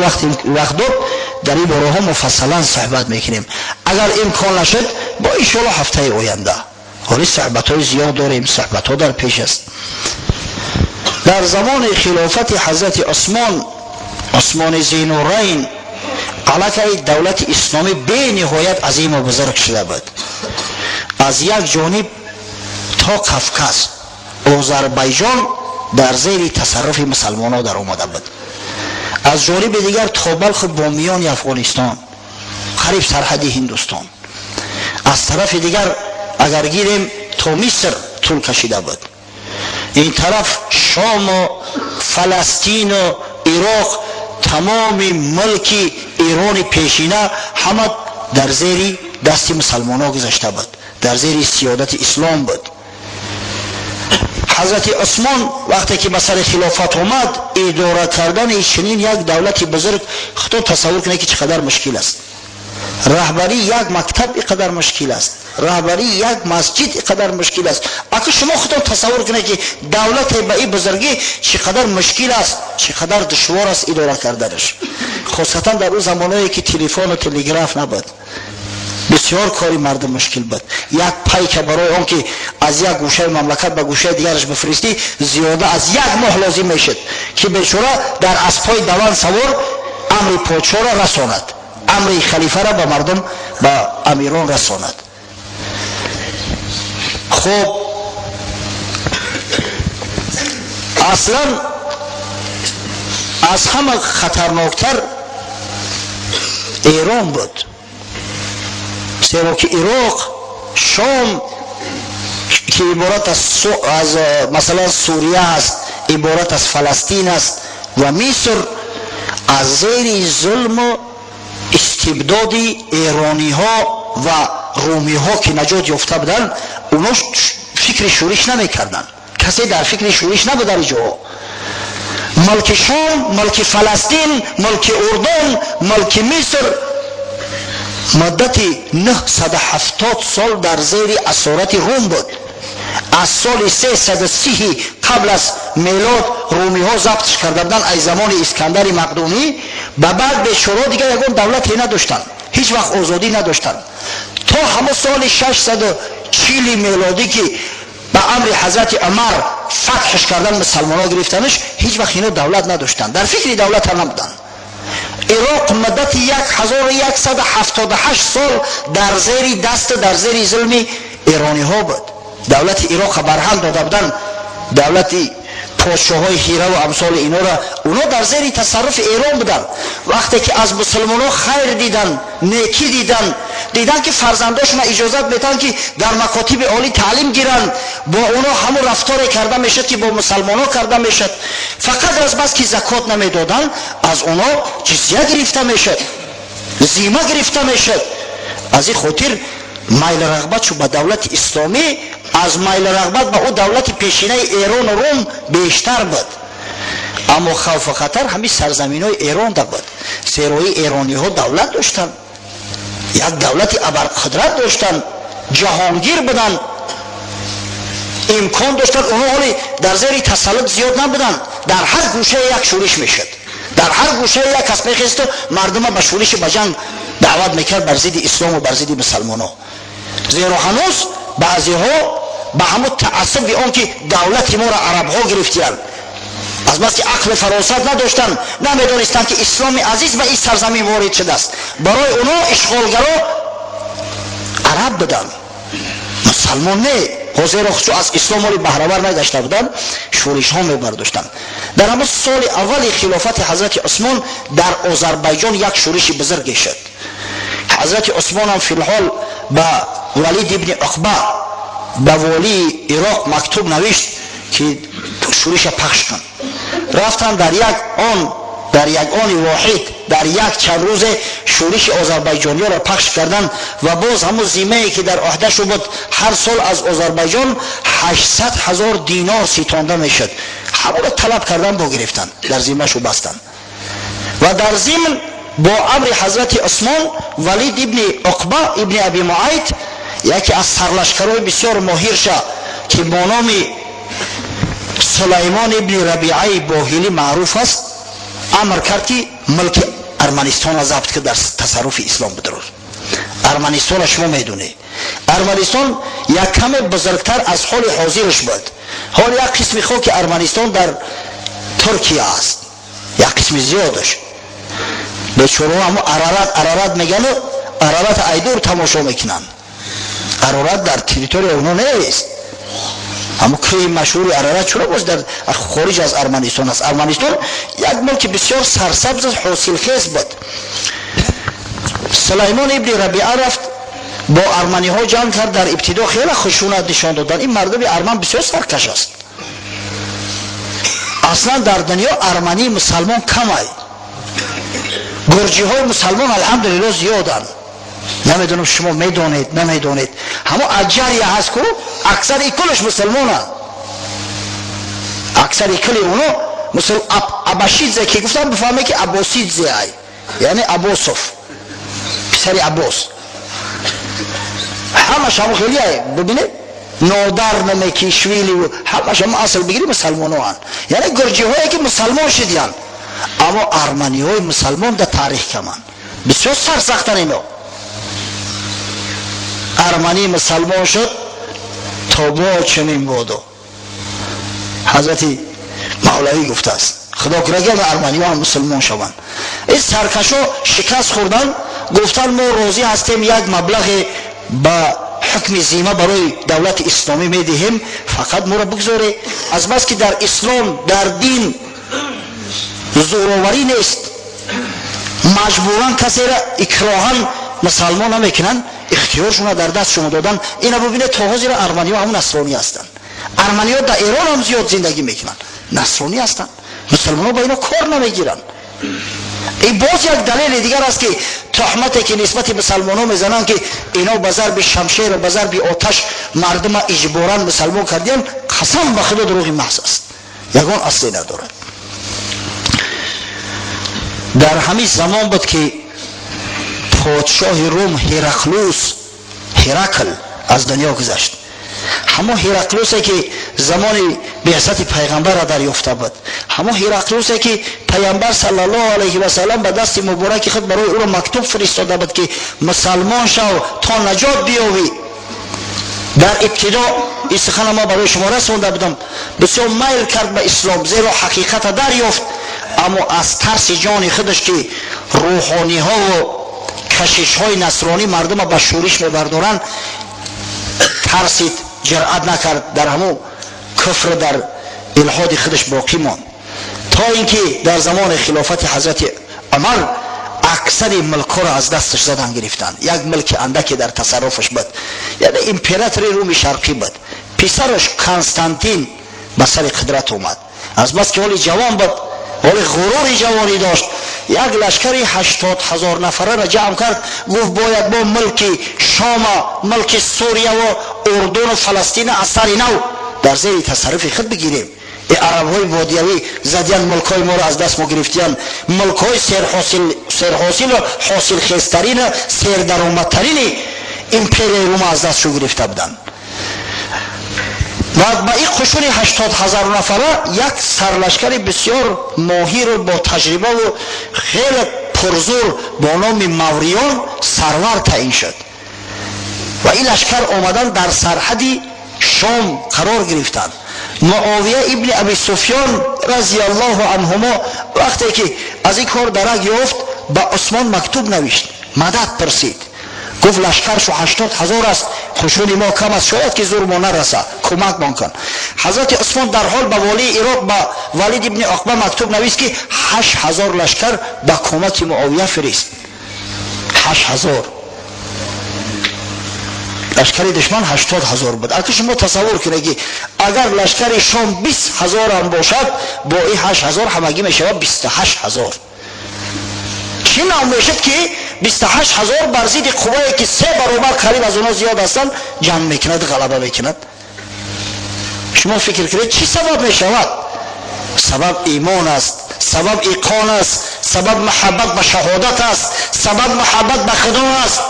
вақт дод, дар ин бораҳо муфассалан суҳбат мекунем. Агар имкон нашуд, бо иншоалло ҳафтаи оянда. Ҳоли суҳбатҳои зиёд дорем, суҳбатҳо дар пеш аст. Дар замони хилофати ҳазрати Усмон, Усмони Зинурайн, аллакай давлати исломӣ бениҳоят азиму бузург шуда буд. Аз як ҷониб то Кавказ, Озарбайҷон дар зери тасарруфи мусалмонҳо дар омада буд. Аз ҷониби дигар то Балху Бомиёни Афғонистон, қариб сарҳади Ҳиндустон. Аз тарафи дигар агар гирем, то Миср тӯл кашида буд. Ин тараф Шому Фаластину Ироқ, тамоми мулки Эрони пешина ҳама дар зери дасти мусалмонҳо гузашта буд, дар зери сиёдати ислом буд. Ҳазрати Усмон вақте ки ба сари хилофат омад, идора кардани чунин як давлати бузург, худо тасаввур кунед, ки чӣ қадар мушкил аст. Раҳбарии як мактаб и қадар мушкил аст, раҳбарии як масҷид и қадар мушкил аст. Ака, шумо худтон тасаввур кунед, ки давлате ба ин бузургӣ чӣ қадар мушкил аст, чӣ қадар душвор аст идора карданаш, хусусан дар он замоное ки телефону телеграф набуд. Бисёр кори мардум мушкил буд. Як пайка барои он ки аз як гӯшаи мамлакат ба гӯшаи дигараш бифиристӣ, зиёда аз як моҳ лозим мешуд, ки бечора дар аспҳои даванд савор амри подшоҳро расонад, амри халифаро ба мардум, ба амирон расонад. Хуб, аслан аз ҳама хатарноктар Эрон буд, зеро ки Ироқ, Шом, ки иборат аз масалан Сурия аст, иборат аз Фаластин аст ва Миср, аз зери зулму истибдоди эрониҳо ва румиҳо ки наҷот ёфта буданд, оно фикри шӯриш намекарданд. Касе дар фикри шӯриш набуд дар ҷоҳо. Мулки Шом, мулки Фаластин, мулки Урдун, мулки Миср муддати 970 сол дар зери асорати Рум буд. Аз соли 330 қабл аз мелод румиҳо забтш карда буданд, аз замони Искандари Мақдунӣ ба баъд бечораҳо дигар ягон давлате надоштанд, ҳеҷ вақт озодӣ надоштанд, то ҳамо соли 640 мелодӣ, ки ба амри ҳазрати Умар фатҳш кардан, мусалмонҳо гирифтанаш. Ҳеҷ вақт ино давлат надоштанд, дар фикри давлат ҳам набуданд. Ироқ муддати 1178 сол дар зери даст, дар зери зулми эрониҳо буд. Давлати Ироққа барҳам дода буданд, давлати подшоҳои Ҳираву амсоли инора. Оно дар зери тасарруфи Эрон буданд. Вақте ки аз мусулмонҳо хайр дидан, некӣ дидан, дидан ки фарзандошона иҷозат метаҳанд, ки дар макотиби олӣ таълим гиранд, бо оно ҳамон рафторе карда мешуд, ки бо мусалмонҳо карда мешуд, фақат аз бас ки закот намедоданд, аз оно ҷизя гирифта мешуд, зима гирифта мешуд. Аз ин хотир майл рағбатшу ба давлати исломӣ аз майл рағбат ба ӯ давлати пешинаи Эрону Рум бештар буд. Аммо хавфу хатар ҳамин сарзаминҳои Эронда буд, зерои эрониҳо давлат доштанд, як давлати абарқудрат доштанд, ҷаҳонгир буданд, имкон доштанд. Онҳо ҳоли дар зери тасаллут зиёд набуданд. Дар ҳар гӯшае як шӯриш мешуд, дар ҳар гӯшае як кас мехесту мардума ба шӯриши, ба ҷанг даъват мекард бар зидди ислому бар зидди мусалмонҳо, зеро ҳанӯз баъзеҳо ба ҳамун таассуби он ки давлати моро арабҳо гирифтиянд, аз бас ки ақлу фаросат надоштанд, намедонистанд, ки исломи азиз ба ин сарзамин ворид шудааст. Барои онҳо ишғолгаро араб буданд, мусалмон не. Зеро чун аз ислом оли баҳравар нагашта буданд, шӯришҳо мебардоштанд. Дар ҳамон соли аввали хилофати ҳазрати Усмон дар Озарбайҷон як шӯриши бузурге шуд. Ҳазрати Усмонам филҳол ба Валид ибни Уқба, ба волии Ироқ мактуб навишт, ки шӯриша пахш кун. Рафтанд, дар як он, дар як они воҳид, дар як чанд рӯзе шӯриши озарбайҷониёро пахш карданд. Ва боз ҳамун зимае ки дар ӯҳдашу буд, ҳар сол аз Озарбайҷон 800 ҳазор динор ситонда мешуд, ҳамонро талаб кардан, бо гирифтанд, дар зимашу бастанд. Ва дар зимн бо амри ҳазрати Усмон Валид ибни Уқба ибни Аби Муайт, яке аз сарлашкарои бисёр моҳирша, ки бо номи Сулаймон ибни Рабиаи Боҳилӣ маъруф аст, амр кард, ки мулки Арманистонро забт, ки дар тасарруфи ислом бидурод. Арманистонро шумо медонед. Арманистон як каме бузургтар аз ҳоли ҳозираш буд. Ҳол як қисми хоки Арманистон дар Туркия аст, як қисми зиёдаш. Бечораҳо ҳамо Арарат, Арарат мегӯяну Арарат айдур тамошо мекунанд. Арарат дар территорияи онҳо нест. Ҳамо кӯҳи машҳури Арарат чуро боз дар хориҷ аз Арманистон аст. Арманистон як мулки бисёр сарсабз, ҳосилхез буд. Сулаймон ибни Рабиа рафт, бо арманиҳо ҷанг кард. Дар ибтидо хеле хушунат нишон доданд. Ин мардуми арман бисёр саркаш аст. Аслан дар дунё армании мусалмон камай, гурҷиҳои мусалмон алҳамдулилло зиёданд. Намедонам, шумо медонед, намедонед, ҳамо Аҷария ҳаст ку, аксари кулаш мусалмонанд, аксари кули оно. Абашидзе ки гуфтам, бифаҳме ки Абосидзе ай, яъне Абосов, писари Аббос. Ҳамаш ҳамо хеле бибинед, Нодар Намекишвили, ҳамаш ҳамо асл бигири мусалмоноанд, яъне гурҷиҳое ки мусалмон шидиянд. Аммо арманиҳои мусалмон дар таърих каманд, бисёр сарсахтан ино. Арманӣ мусалмон шуд, то бо чунин буду ҳазрати Мавлавӣ гуфтааст: худо кунад арманиҳо ҳам мусулмон шаванд. Ин саркашо шикаст хӯрданд, гуфтанд: мо розӣ ҳастем, як маблағе ба ҳукми зима барои давлати исломӣ медиҳем, фақат моро бигзоре. Азбаски дар ислом, дар дин зӯроварӣ нест, маҷбуран касеро икроҳан мусалмон намекунанд, ихтиёршона дар даст шумо додан. Ина бубинед, то ҳозира арманиҳо ҳамун насронӣ ҳастанд. Арманиҳо дар Эрон ҳам зиёд зиндагӣ мекунанд, насронӣ ҳастанд, мусалмонҳо ба ино кор намегиранд. Ин боз як далели дигар аст, ки тӯҳмате ки нисбати мусалмонҳо мезананд, ки ино ба зарби шамшеру ба зарби оташ мардума иҷборан мусалмон кардиян, қасам ба худо, дурӯғи маҳз аст, ягон асле надорад. Дар ҳамин замон буд, ки подшоҳи Рум Ҳераклус, Ҳеракл аз дунё гузашт. Ҳамон Ҳераклусе ки замони беъсати пайғамбарро дарёфта буд, ҳамон Ҳераклусе ки пайғамбар саллаллоҳу алайҳи васалам ба дасти мубораки худ барои ӯро мактуб фиристода буд, ки мусалмон шав то наҷот биёвӣ. Дар ибтидо ин сухана мо барои шумо расонда будам. Бисёр майл кард ба ислом, зеро ҳақиқата дарёфт, аммо аз тарси ҷони худаш, ки рӯҳониҳову кашишҳои насронӣ мардума ба шӯриш мебардоранд, тарсид, ҷуръат накард, дар ҳамун куфр, дар илҳоди худаш боқӣ монд, то ин ки дар замони хилофати ҳазрати Умар аксари мулкҳоро аз дасташ задан гирифтанд. Як мулки андаке дар тасарруфаш буд, яъне императори Руми Шарқӣ буд. Писараш Константин ба сари қудрат омад. Азбаски ҳоли ҷавон буд, ҳоли ғурури ҷавонӣ дошт, як лашкари 80,000 нафараро ҷамъ кард. Гуфт: бояд бо мулки Шома, мулки Сурияву Урдуну Фаластина аз сари нав дар зери тасарруфи худ бигирем. Арабҳои бодиявӣ задиян, мулкҳои моро аз даст мо гирифтиян, мулкҳои серҳосилу ҳосилхезтарину сердаромадтарини империяи Рума аз дастшо гирифта буданд. Ва ба ин қушуни 80,000 нафара як сарлашкари бисёр моҳиру бо таҷрибаву хеле пурзур бо номи Мавриён сарвар таъин шуд. Ва ин лашкар омадан, дар сарҳади Шом қарор гирифтанд. Муовия ибни Аби Суфён разиаллоҳу анҳумо вақте ки аз ин кор дарак ёфт, ба Усмон мактуб навишт, мадад пурсид. Гуфт: лашкаршу 80,000 аст, қушуни мо кам аст, шояд ки зур мо нараса, кӯмакмон кун. Ҳазрати Усмон дарҳол ба волии Ироқ, ба Валид ибни Уқба мактуб навист, ки 8000 лашкар ба кӯмаки Муовия фирист. 8000. Лашкари душман 80,000 буд. Ака, шумо тасаввур кунед, ки агар лашкари Шом 20,000-ам бошад, бо ин 8000 ҳамагӣ мешавад 28,000. Чӣ нав мешуд, ки 28,000 бар зидди қуввае, ки се баробар қариб аз онҳо зиёд ҳастанд, ҷанг мекунад, ғалаба мекунад? Шумо фикр кунед, чӣ сабаб мешавад? Сабаб имон аст, сабаб иқон аст, сабаб муҳаббат ба шаҳодат аст, сабаб муҳаббат ба худо аст,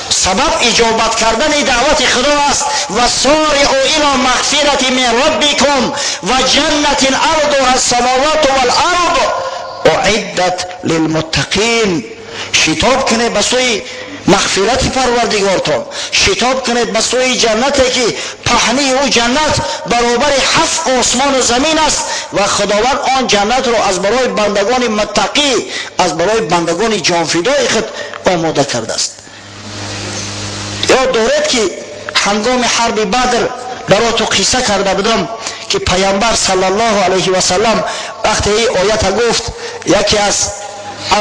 сабаб иҷобат кардани даъвати худо аст. وسارعوا إلى مغفرة من ربكم وجنة عرضها السماوات والأرض أعدت للمتقين. شитоб кунед ба сӯи мағфирати Парвардигортон, шитоб кунед ба сӯи ҷаннате ки паҳнии ӯ ҷаннат баробари ҳафт осмону замин аст ва Худованд он ҷаннатро аз барои бандагони муттақӣ, аз барои бандагони ҷонфидои худ омода кардааст. Ёд доред ки ҳангоми ҳарби Бадр бароту қисса карда будам ки Паямбар саллаллоҳу алайҳи васаллам вақте ин оята гуфт, яке аз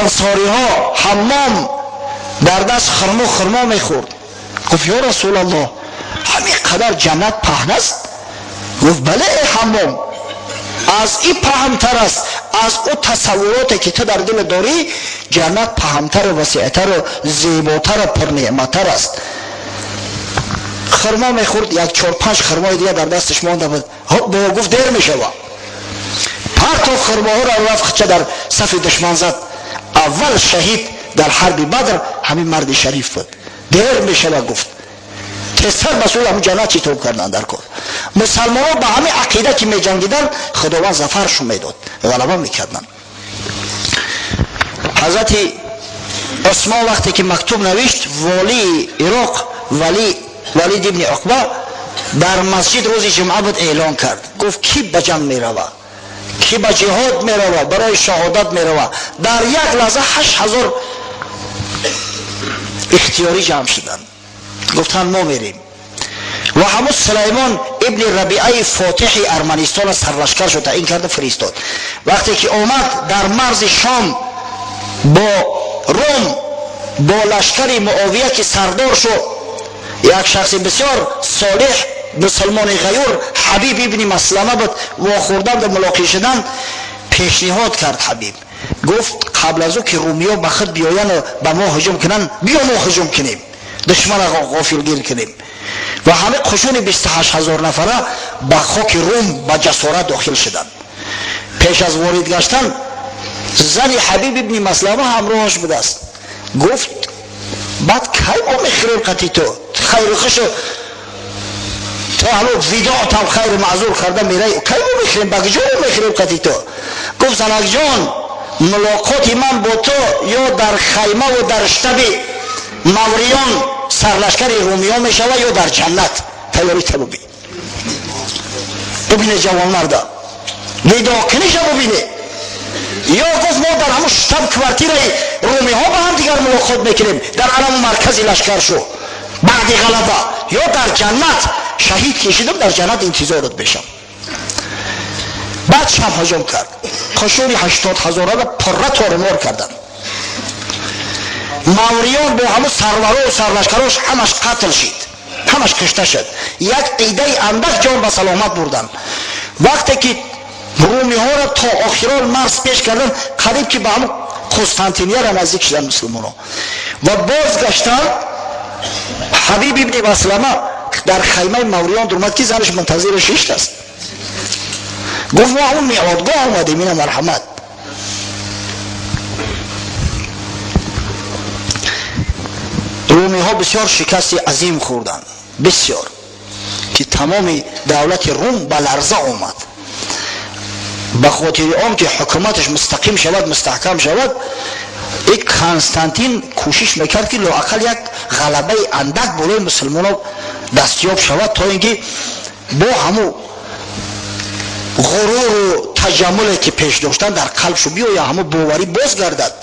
ансориҳо Ҳаммом дар даст хурмо мехӯрд. Гуфт: ё Расулаллоҳ, ҳамин қадар ҷаннат паҳн аст? Гуфт: бале, э Ҳаммом, аз ин паҳнтар аст, аз ӯ тасаввуроте ки ту дар дил дорӣ, ҷаннат паҳнтару васеътару зеботару пурнеъматтар аст. Хурмо мехӯрд, як чор-панҷ хурмои дига дар дасташ монда буд. Гуфт: дер мешава. Партов хурмоҳоро, рафт, хича дар сафи душман зад. Аввал шаҳид дар ҳарби Бадр ҳамин марди шариф буд. Дер мешава, гуфт, тезтар ба сӯи ҳамун ҷаннат шитоб карданд дар кор. Мусалмонҳо ба ҳамин ақида ки меҷангиданд, Худованд зафаршон медод, ғалаба мекарданд. Ҳазрати Усмон вақте ки мактуб навишт, волии Ироқ Валид ибни Уқба дар масҷид, рӯзи ҷумъа буд, эълон кард, гуфт: ки ба ҷанг мерава, ки ба ҷиҳод мерава, барои шаҳодат мерава? Дар як лаҳза 8000 ихтиёрӣ ҷамъ шуданд, гуфтанд: мо мерем. Ва ҳамун Сулаймон ибни Рабиаи фотиҳи Арманистона сарлашкар шуд, таъин карда фиристод. Вақте ки омад, дар марзи Шом бо Рум, бо лашкари Муовия ки сардор шуд, як шахси бисёр солеҳ, мусулмони ғаюр, Ҳабиб ибни Маслама буд, вохӯрдан мулоқӣ шудан, пешниҳод кард. Ҳабиб гуфт: қабл аз ӯ ки румиё ба худ биёяну ба мо ҳуҷум кунанд, биё мо ҳуҷум кунем, душмана ғофилгир кунем. Ва ҳамаи қушуни 28 000 нафара ба хоки Рум ба ҷасорат дохил шуданд. Пеш аз ворид гаштан зани Ҳабиб ибни Маслама ҳамроҳаш будааст, гуфт: баъд кай мо мехӯрем қати ту хайру хушу? То ҳало видоатам хайру маъзур карда мерай, кай мо мехӯрем, ба куҷо мо мехӯрем қати ту? Гуфт: занакҷон, мулоқоти ман бо ту ё дар хаймаву дар штаби мавриён, сарлашкари румиён мешава, ё дар ҷаннат. Тайёрӣ табуби бубине, ҷавонмарда видоъкуниша бубине. Ё, гуфт, мо дар ҳамун штаб квартираи румиҳо ба ҳам дигар мулоқот мекунем, дар аламу маркази лашкар шу баъди ғалаба, ё дар ҷаннат шаҳид ки шудам, дар ҷаннат интизорат мешам. Баъд шаб ҳуҷум кард, қушуни 80 ҳазорара пурра торумор карданд. Мавриён бо ҳамун сарваро сарлашкарош ҳамаш қатл шид, ҳамаш кушта шуд, як идаи андак ҷон ба саломат бурданд. Вақте ки румиҳоро то охирон марз пеш кардан, қариб ки ба ҳамун Қустантинияро наздик шуданд мусулмонҳо ва бозгаштанд, Ҳабиб ибни Маслама дар хаймаи мавриён дурмад ки занаш мунтазири шишт аст. Гуфт: мо ҳамун меъодгоҳ омадем, ина марҳамат. Румиҳо бисёр шикасти азим хӯрданд, бисёр, ки тамоми давлати Рум ба ларза омад. Ба хотири он ки ҳукуматаш мустақим шавад, мустаҳкам шавад, и Константин кӯшиш мекард ки лоақал як ғалабаи андак болои мусулмонҳо дастёб шавад, то ин ки бо ҳамун ғуруру таҷаммуле ки пеш доштан дар қалбшу биёя, ҳамун боварӣ боз гардад.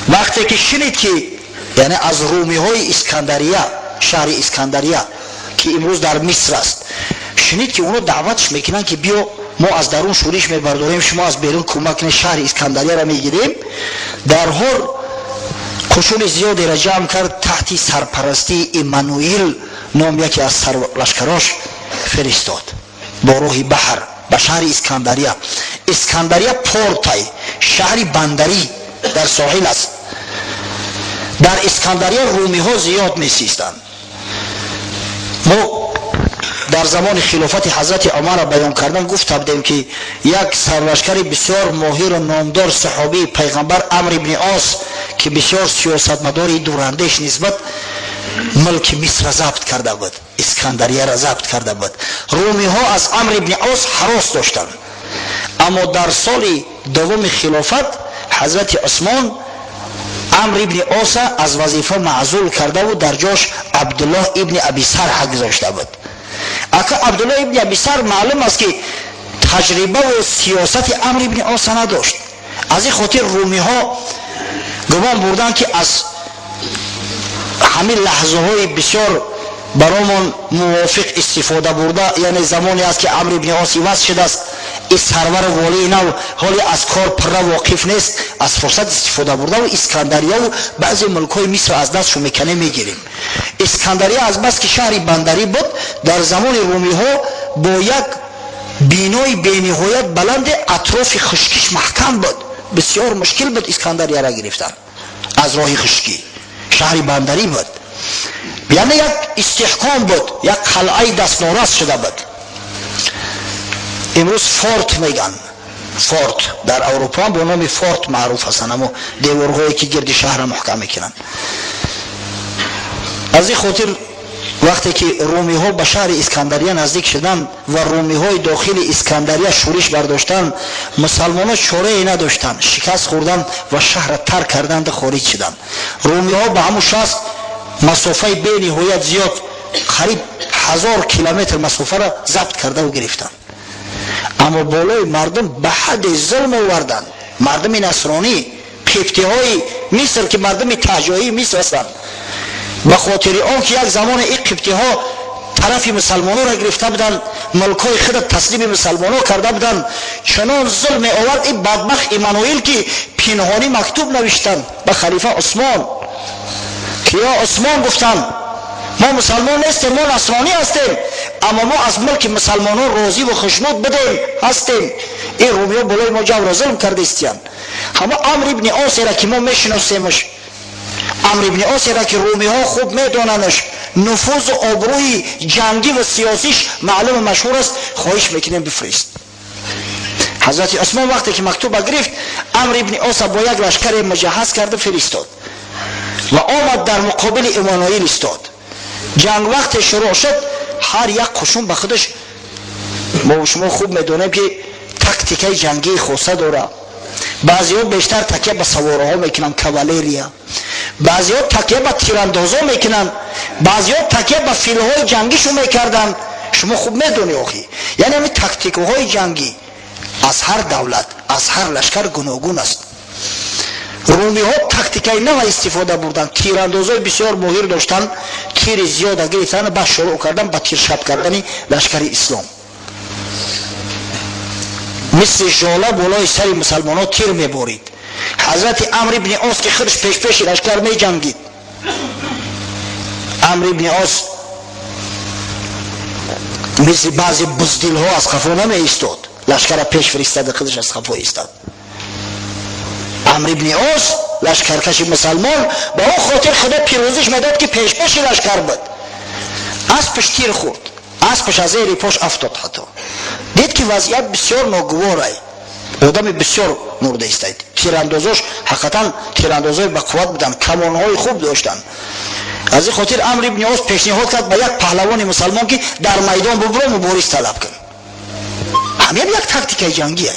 Вақте ки шинид ки, яъне аз румиҳои Искандария, шаҳри Искандария ки имрӯз дар Миср аст, шинид ки оно даъватш мекунанд ки биё, мо аз дарун шӯриш мебардорем, шумо аз берун кӯмак кунед, шаҳри Искандарияро мегирем, дарҳол қушуни зиёдеро ҷамъ кард, таҳти сарпарастии Эммануил ном яке аз сарлашкарош фиристод бо роҳи баҳр ба шаҳри Искандария. Искандария портай, шаҳри бандарӣ дар соҳил аст. Дар Искандария румиҳо зиёд месистанд. Мо дар замони хилофати ҳазрати Умарро баён кардан гуфта будем ки як сарлашкари бисёр моҳиру номдор, саҳобии пайғамбар, Амр ибни Ос, ки бисёр сиёсатмадори дурандеш нисбат, мулки Мисра забт карда буд, Искандарияро забт карда буд. Румиҳо аз Амр ибни Ос ҳарос доштанд. Аммо дар соли дуввуми хилофат ҳазрати Усмон Амр ибни Оса аз вазифа маъзул карда буд, дар ҷош Абдуллоҳ ибни Аби Сарҳ гузошта буд. Ака Абдуллоҳ ибни Аби Сарҳ маълум аст, ки таҷрибаву сиёсати Амр ибни Оса надошт. Аз ин хотир румиҳо гумон бурданд, ки аз ҳамин лаҳзаҳои бисёр баромон мувофиқ истифода бурда, яъне замоне аст, ки Амр ибни Ос иваз шудааст, ин сарвару волии нав ҳоле аз кор пурра воқиф нест, аз фурсат истифода бурдаву Искандарияву баъзе мулкҳои Миср аз дастшу мекане мегирем. Искандария аз бас ки шаҳри бандарӣ буд, дар замони румиҳо бо як бинои бениҳоят баланде атрофи хушкиш маҳкам буд. Бисёр мушкил буд Искандарияра гирифтан аз роҳи хушкӣ. Шаҳри бандарӣ буд, яъне як истиҳком буд, як қалъаи дастнорас шуда буд. Имрӯз форт меган, форт дар Аврупо бо номи форт маъруф ҳастанд, амо деворҳое, ки гирди шаҳрро маҳкам мекунанд. Аз ин хотир вақте ки румиҳо ба шаҳри Искандария наздик шуданд ва румиҳои дохили Искандария шӯриш бардоштанд, мусалмонон чорае надоштанд, шикаст хӯрданд ва шаҳрро тарк карданду хориҷ шуданд. Румиҳо ба ҳамун шаст масофаи бениҳоят зиёд, қариб 1000 километр масофаро забт кардаву гирифтанд. Аммо болои мардум ба ҳадде зулм оварданд, мардуми насронӣ, қибтиҳои Миср, ки мардуми таҳҷоии Миср ҳастанд, ба хотири он ки як замоне ин қибтиҳо тарафи мусалмононро гирифта буданд, мулкҳои худро таслими мусалмонон карда буданд, чунон зулм меовард ин бадбахт Иммануил, ки пинҳонӣ мактуб навиштанд ба халифа Усмон, ки ё Усмон, гуфтанд, мо мусалмон нестем, мо насронӣ ҳастем, аммо мо аз мулки мусалмонон розиву хушнуд будем, ҳастем. Ин румиҳо болои мо ҷавру зулм карда истиянд. Ҳамо Амр ибни Осера, ки мо мешиносемаш, Амр ибни Осера, ки румиҳо хуб медонанаш, нуфузу обрӯи ҷангӣ ва сиёсиш маълуму машҳур аст, хоҳиш мекунем, бифирист. Ҳазрати Усмон вақте ки мактуба гирифт, Амр ибни Оса бо як лашкаре муҷаҳҳаз карда фиристод ва омад, дар муқобили Иммануил истод. Ҷанг вақте шурӯъ шуд, ҳар як қушун ба худаш, мо шумо хуб медонем, ки тактикаи ҷангии хоса дорад. Баъзеҳо бештар такя ба савораҳо мекунанд, кавалерия, баъзеҳо такя ба тирандозо мекунанд, баъзеҳо такя ба филҳои ҷангишу мекарданд. Шумо хуб медонӣ охи, яъне ҳамин тактикаҳои ҷангӣ аз ҳар давлат, аз ҳар лашкар гуногун аст. Румиҳо тактикаи нава истифода бурданд. Тирандозои бисёр моҳир доштанд, тири зиёда гирифтанд, ба шурӯъ кардан ба тиршаб кардани лашкари ислом. Мисли жола болои сари мусалмонҳо тир меборид. Ҳазрати Амр ибни Ос, ки худаш пешпеши лашкар меҷангид, Амр ибни Ос мисли баъзе буздилҳо аз хафо намеистод, лашкара пеш фиристада, худаш аз хафо истад. Амр ибни Ос, лашкаркаши мусалмон, ба он хотир Худо пирӯзиш медод, ки пешпеши лашкар буд. Аспаш тир хӯрд, аспаш аз зери пош афтод. Ҳатто дид, ки вазъият бисёр ногуворай, одами бисёр мурда истад. Тирандозош ҳақиқатан тирандозои бақувват буданд, камонҳои хуб доштанд. Аз ин хотир Амр ибни Ос пешниҳод кард ба як паҳлавони мусалмон, ки дар майдон бубуро, мубориз талаб кун. Ҳамин як тактикаи ҷангие.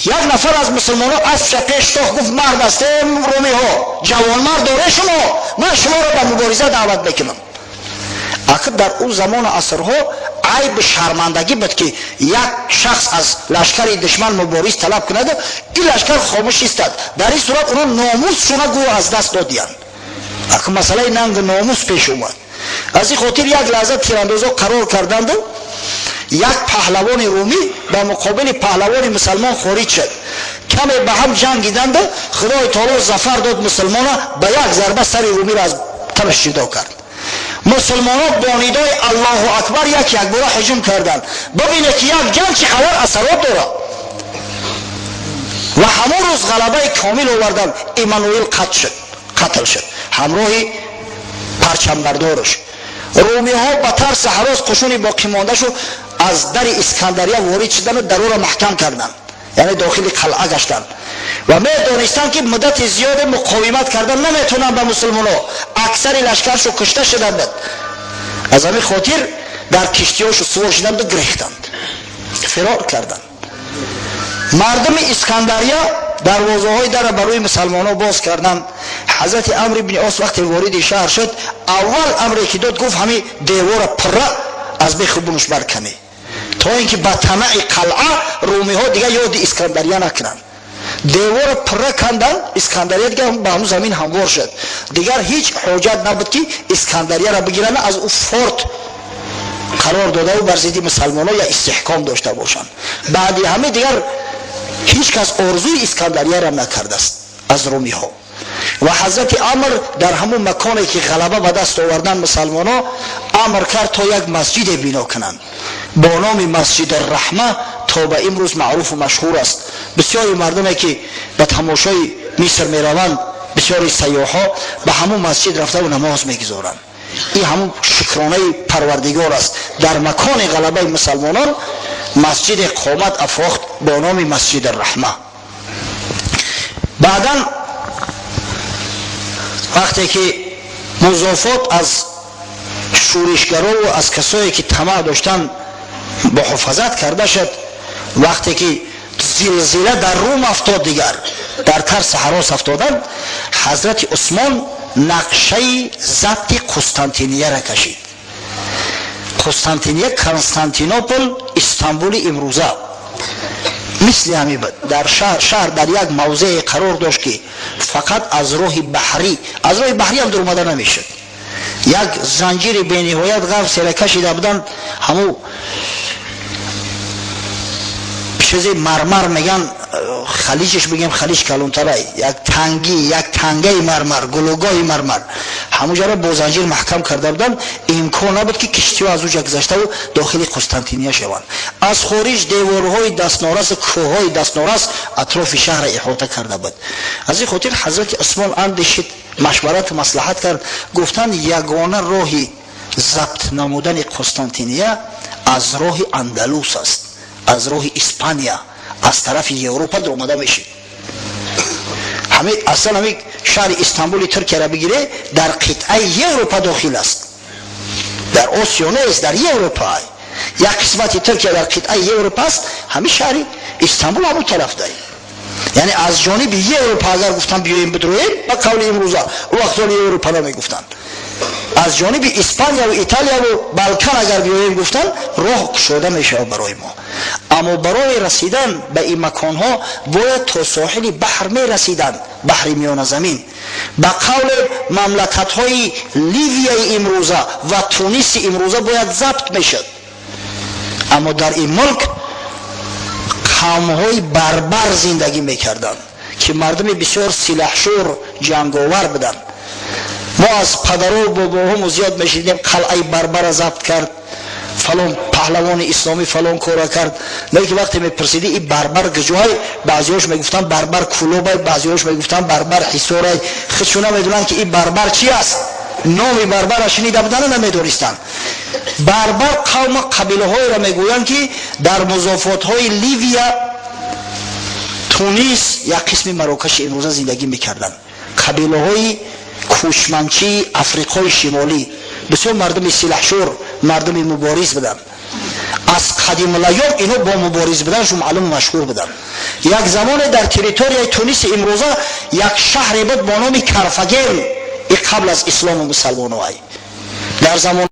Як нафар аз мусулмонон аспша пеш тох, гуфт: «Мард ҳастем, румиҳо, ҷавонмард доре шумо, ман шуморо ба мубориза даъват мекунам». Ахир дар он замону асрҳо айб, шармандагӣ буд, ки як шахс аз лашкари душман мубориз талаб кунаду ин лашкар хомӯш истад. Дар ин сурат онҳо номусшуна гӯё аз даст додиянд. Ахир масъалаи нангу номус пеш омад. Аз ин хотир як лаҳза тирандозо қарор карданду як паҳлавони румӣ ба муқобили паҳлавони мусалмон хориҷ шуд. Каме ба ҳам ҷангиданду Худои таоло зафар дод мусулмона, ба як зарба сари румиро аз танаш ҷудо кард. Мусулмонон бо нидои «Аллоҳу акбар» як якбора ҳуҷум карданд. Бибинед, ки як ҷанг чӣ қадар асарот дорад. Ва ҳамон рӯз ғалабаи комил оварданд. Иммануил қатл шуд, қатл шуд ҳамроҳи парчамбардораш. Румиҳо ба тарси ҳарос қушуни боқимондашу аз дари Искандария ворид шудану даруро маҳкам карданд, яъне дохили қалъа гаштанд ва медонистанд, ки муддати зиёде муқовимат кардан наметавонанд ба мусулмонҳо, аксари лашкаршу кушта шуда буд. Аз ҳамин хотир дар киштиҳошу сувор шуданду гирехтанд, фирор карданд. Мардуми Искандария Дарвозаҳои дара барои мусалмонҳо боз карданд. Ҳазрати Амр ибни Ос вақте вориди шаҳр шуд, аввал амре ки дод, гуфт: ҳамин девора пурра аз беху бунуш барканӣ, то ин ки ба тамаи қалъа румиҳо дигар ёди Искандария накунанд. Девора пурра кандан, Искандария дигар ба ҳамун замин ҳамвор шуд. Дигар ҳеҷ ҳоҷат набуд, ки Искандарияро бигиранд, аз ӯ форт қарор додаву бар зидди мусалмонҳо я истиҳком дошта бошанд. Баъди ҳаме дигар ҳеҷ кас орзуи Искандарияро накардааст аз румиҳо. Ва ҳазрати Амр дар ҳамун маконе ки ғалаба ба даст овардан мусалмонҳо, амр кард, то як масҷиде бино кунанд бо номи Масҷид Раҳма, то ба имрӯз маъруфу машҳур аст. Бисёри мардуме ки ба тамошои Миср мераванд, бисёри сайёҳҳо ба ҳамун масҷид рафтаву намоз мегузоранд. Ин ҳамун шукронаи Парвардигор аст: дар макони ғалабаи мусалмонон масҷиде қомат афрохт бо номи Масҷиди Раҳма. Баъдан вақте ки музофот аз шӯришгарову аз касое ки тамаъ доштанд муҳофазат карда шуд, вақте ки зилзила дар Рум афтод, дигар дар тарси ҳарос афтоданд, ҳазрати Усмон нақшаи забти Қустантинияро кашид. Қустантиния, Константинопол, Истанбули имрӯза мисли ҳамин буд. Дар шаҳр дар як мавзее қарор дошт, ки фақат аз роҳи баҳрӣ, аз роҳи баҳрӣ ҳам дуромада намешуд. Як занҷири бениҳоят ғафсера кашида буданд, ҳамун чизи мармар меган, халиҷиш бигем, халиҷ калонтарай, як танги, як тангаи мармар, гулугоҳи мармар, ҳамуҷаро бо занҷир маҳкам карда буданд. Имкон набуд, ки киштиҳо аз уҷа гузаштаву дохили Қустантиния шаванд. Аз хориҷ деворҳои дастнорасу кӯҳҳои дастнорас атрофи шаҳра иҳота карда буд. Аз ин хотир ҳазрати Усмон андешид, машварату маслиҳат кард. Гуфтанд, ягона роҳи забт намудани Қустантиния аз роҳи Андалус аст, аз роҳи Испания, аз тарафи Европа дуромада мешид. Ҳами аслан ҳами шаҳри Истанбули Туркияро бигире, дар қитъаи Европа дохил аст, дар Осиё нест, дар Европа. Як қисмати Туркия дар қитъаи Европа аст. Ҳами шаҳри Истанбул ҳамун тараф дай, яъне аз ҷониби Европа агар гуфтан биёем бидроем, ба қавли имрӯза, ӯ вақтҳоли Европа намегуфтанд, аз ҷониби Испанияву Италияву Балкан агар биёем, гуфтан, роҳ кушода мешавад барои мо. Аммо барои расидан ба ин маконҳо бояд то соҳили баҳр мерасиданд, баҳри Миёназамин. Ба қавли мамлакатҳои Ливияи имрӯза ва Туниси имрӯза бояд забт мешуд. Аммо дар ин мулк қавмҳои барбар зиндагӣ мекарданд, ки мардуми бисёр силаҳшур, ҷанговар буданд. Мо аз падару бобоҳомо зиёд мешидем: қалъаи Барбара забт кард фалон паҳлавони исломӣ, фалон кора кард. Лекин вақте мепурсидӣ, и Барбар куҷоай, баъзиҳош мегуфтанд Барбар Кулобай, баъзиҳош мегуфтанд Барбар Ҳисорай. Худшо намедонанд, ки ин Барбар чи аст. Номи Барбара шунида будана намедонистанд. Барбар қавма қабилаҳоеро мегӯянд, ки дар музофотҳои Ливия, Тунис, як қисми Марокаши имрӯза зиндагӣ мекарданд. Қабилаҳои кӯчманчии Африқои Шимолӣ, бисёр мардуми силаҳшур, мардуми мубориз буданд. Аз қадимулайём ино бо мубориз буданшон маълуму машҳур буданд. Як замоне дар территорияи Туниси имрӯза як шаҳре буд бо номи Карфаген, и қабл аз ислому мусалмоноай дар замон.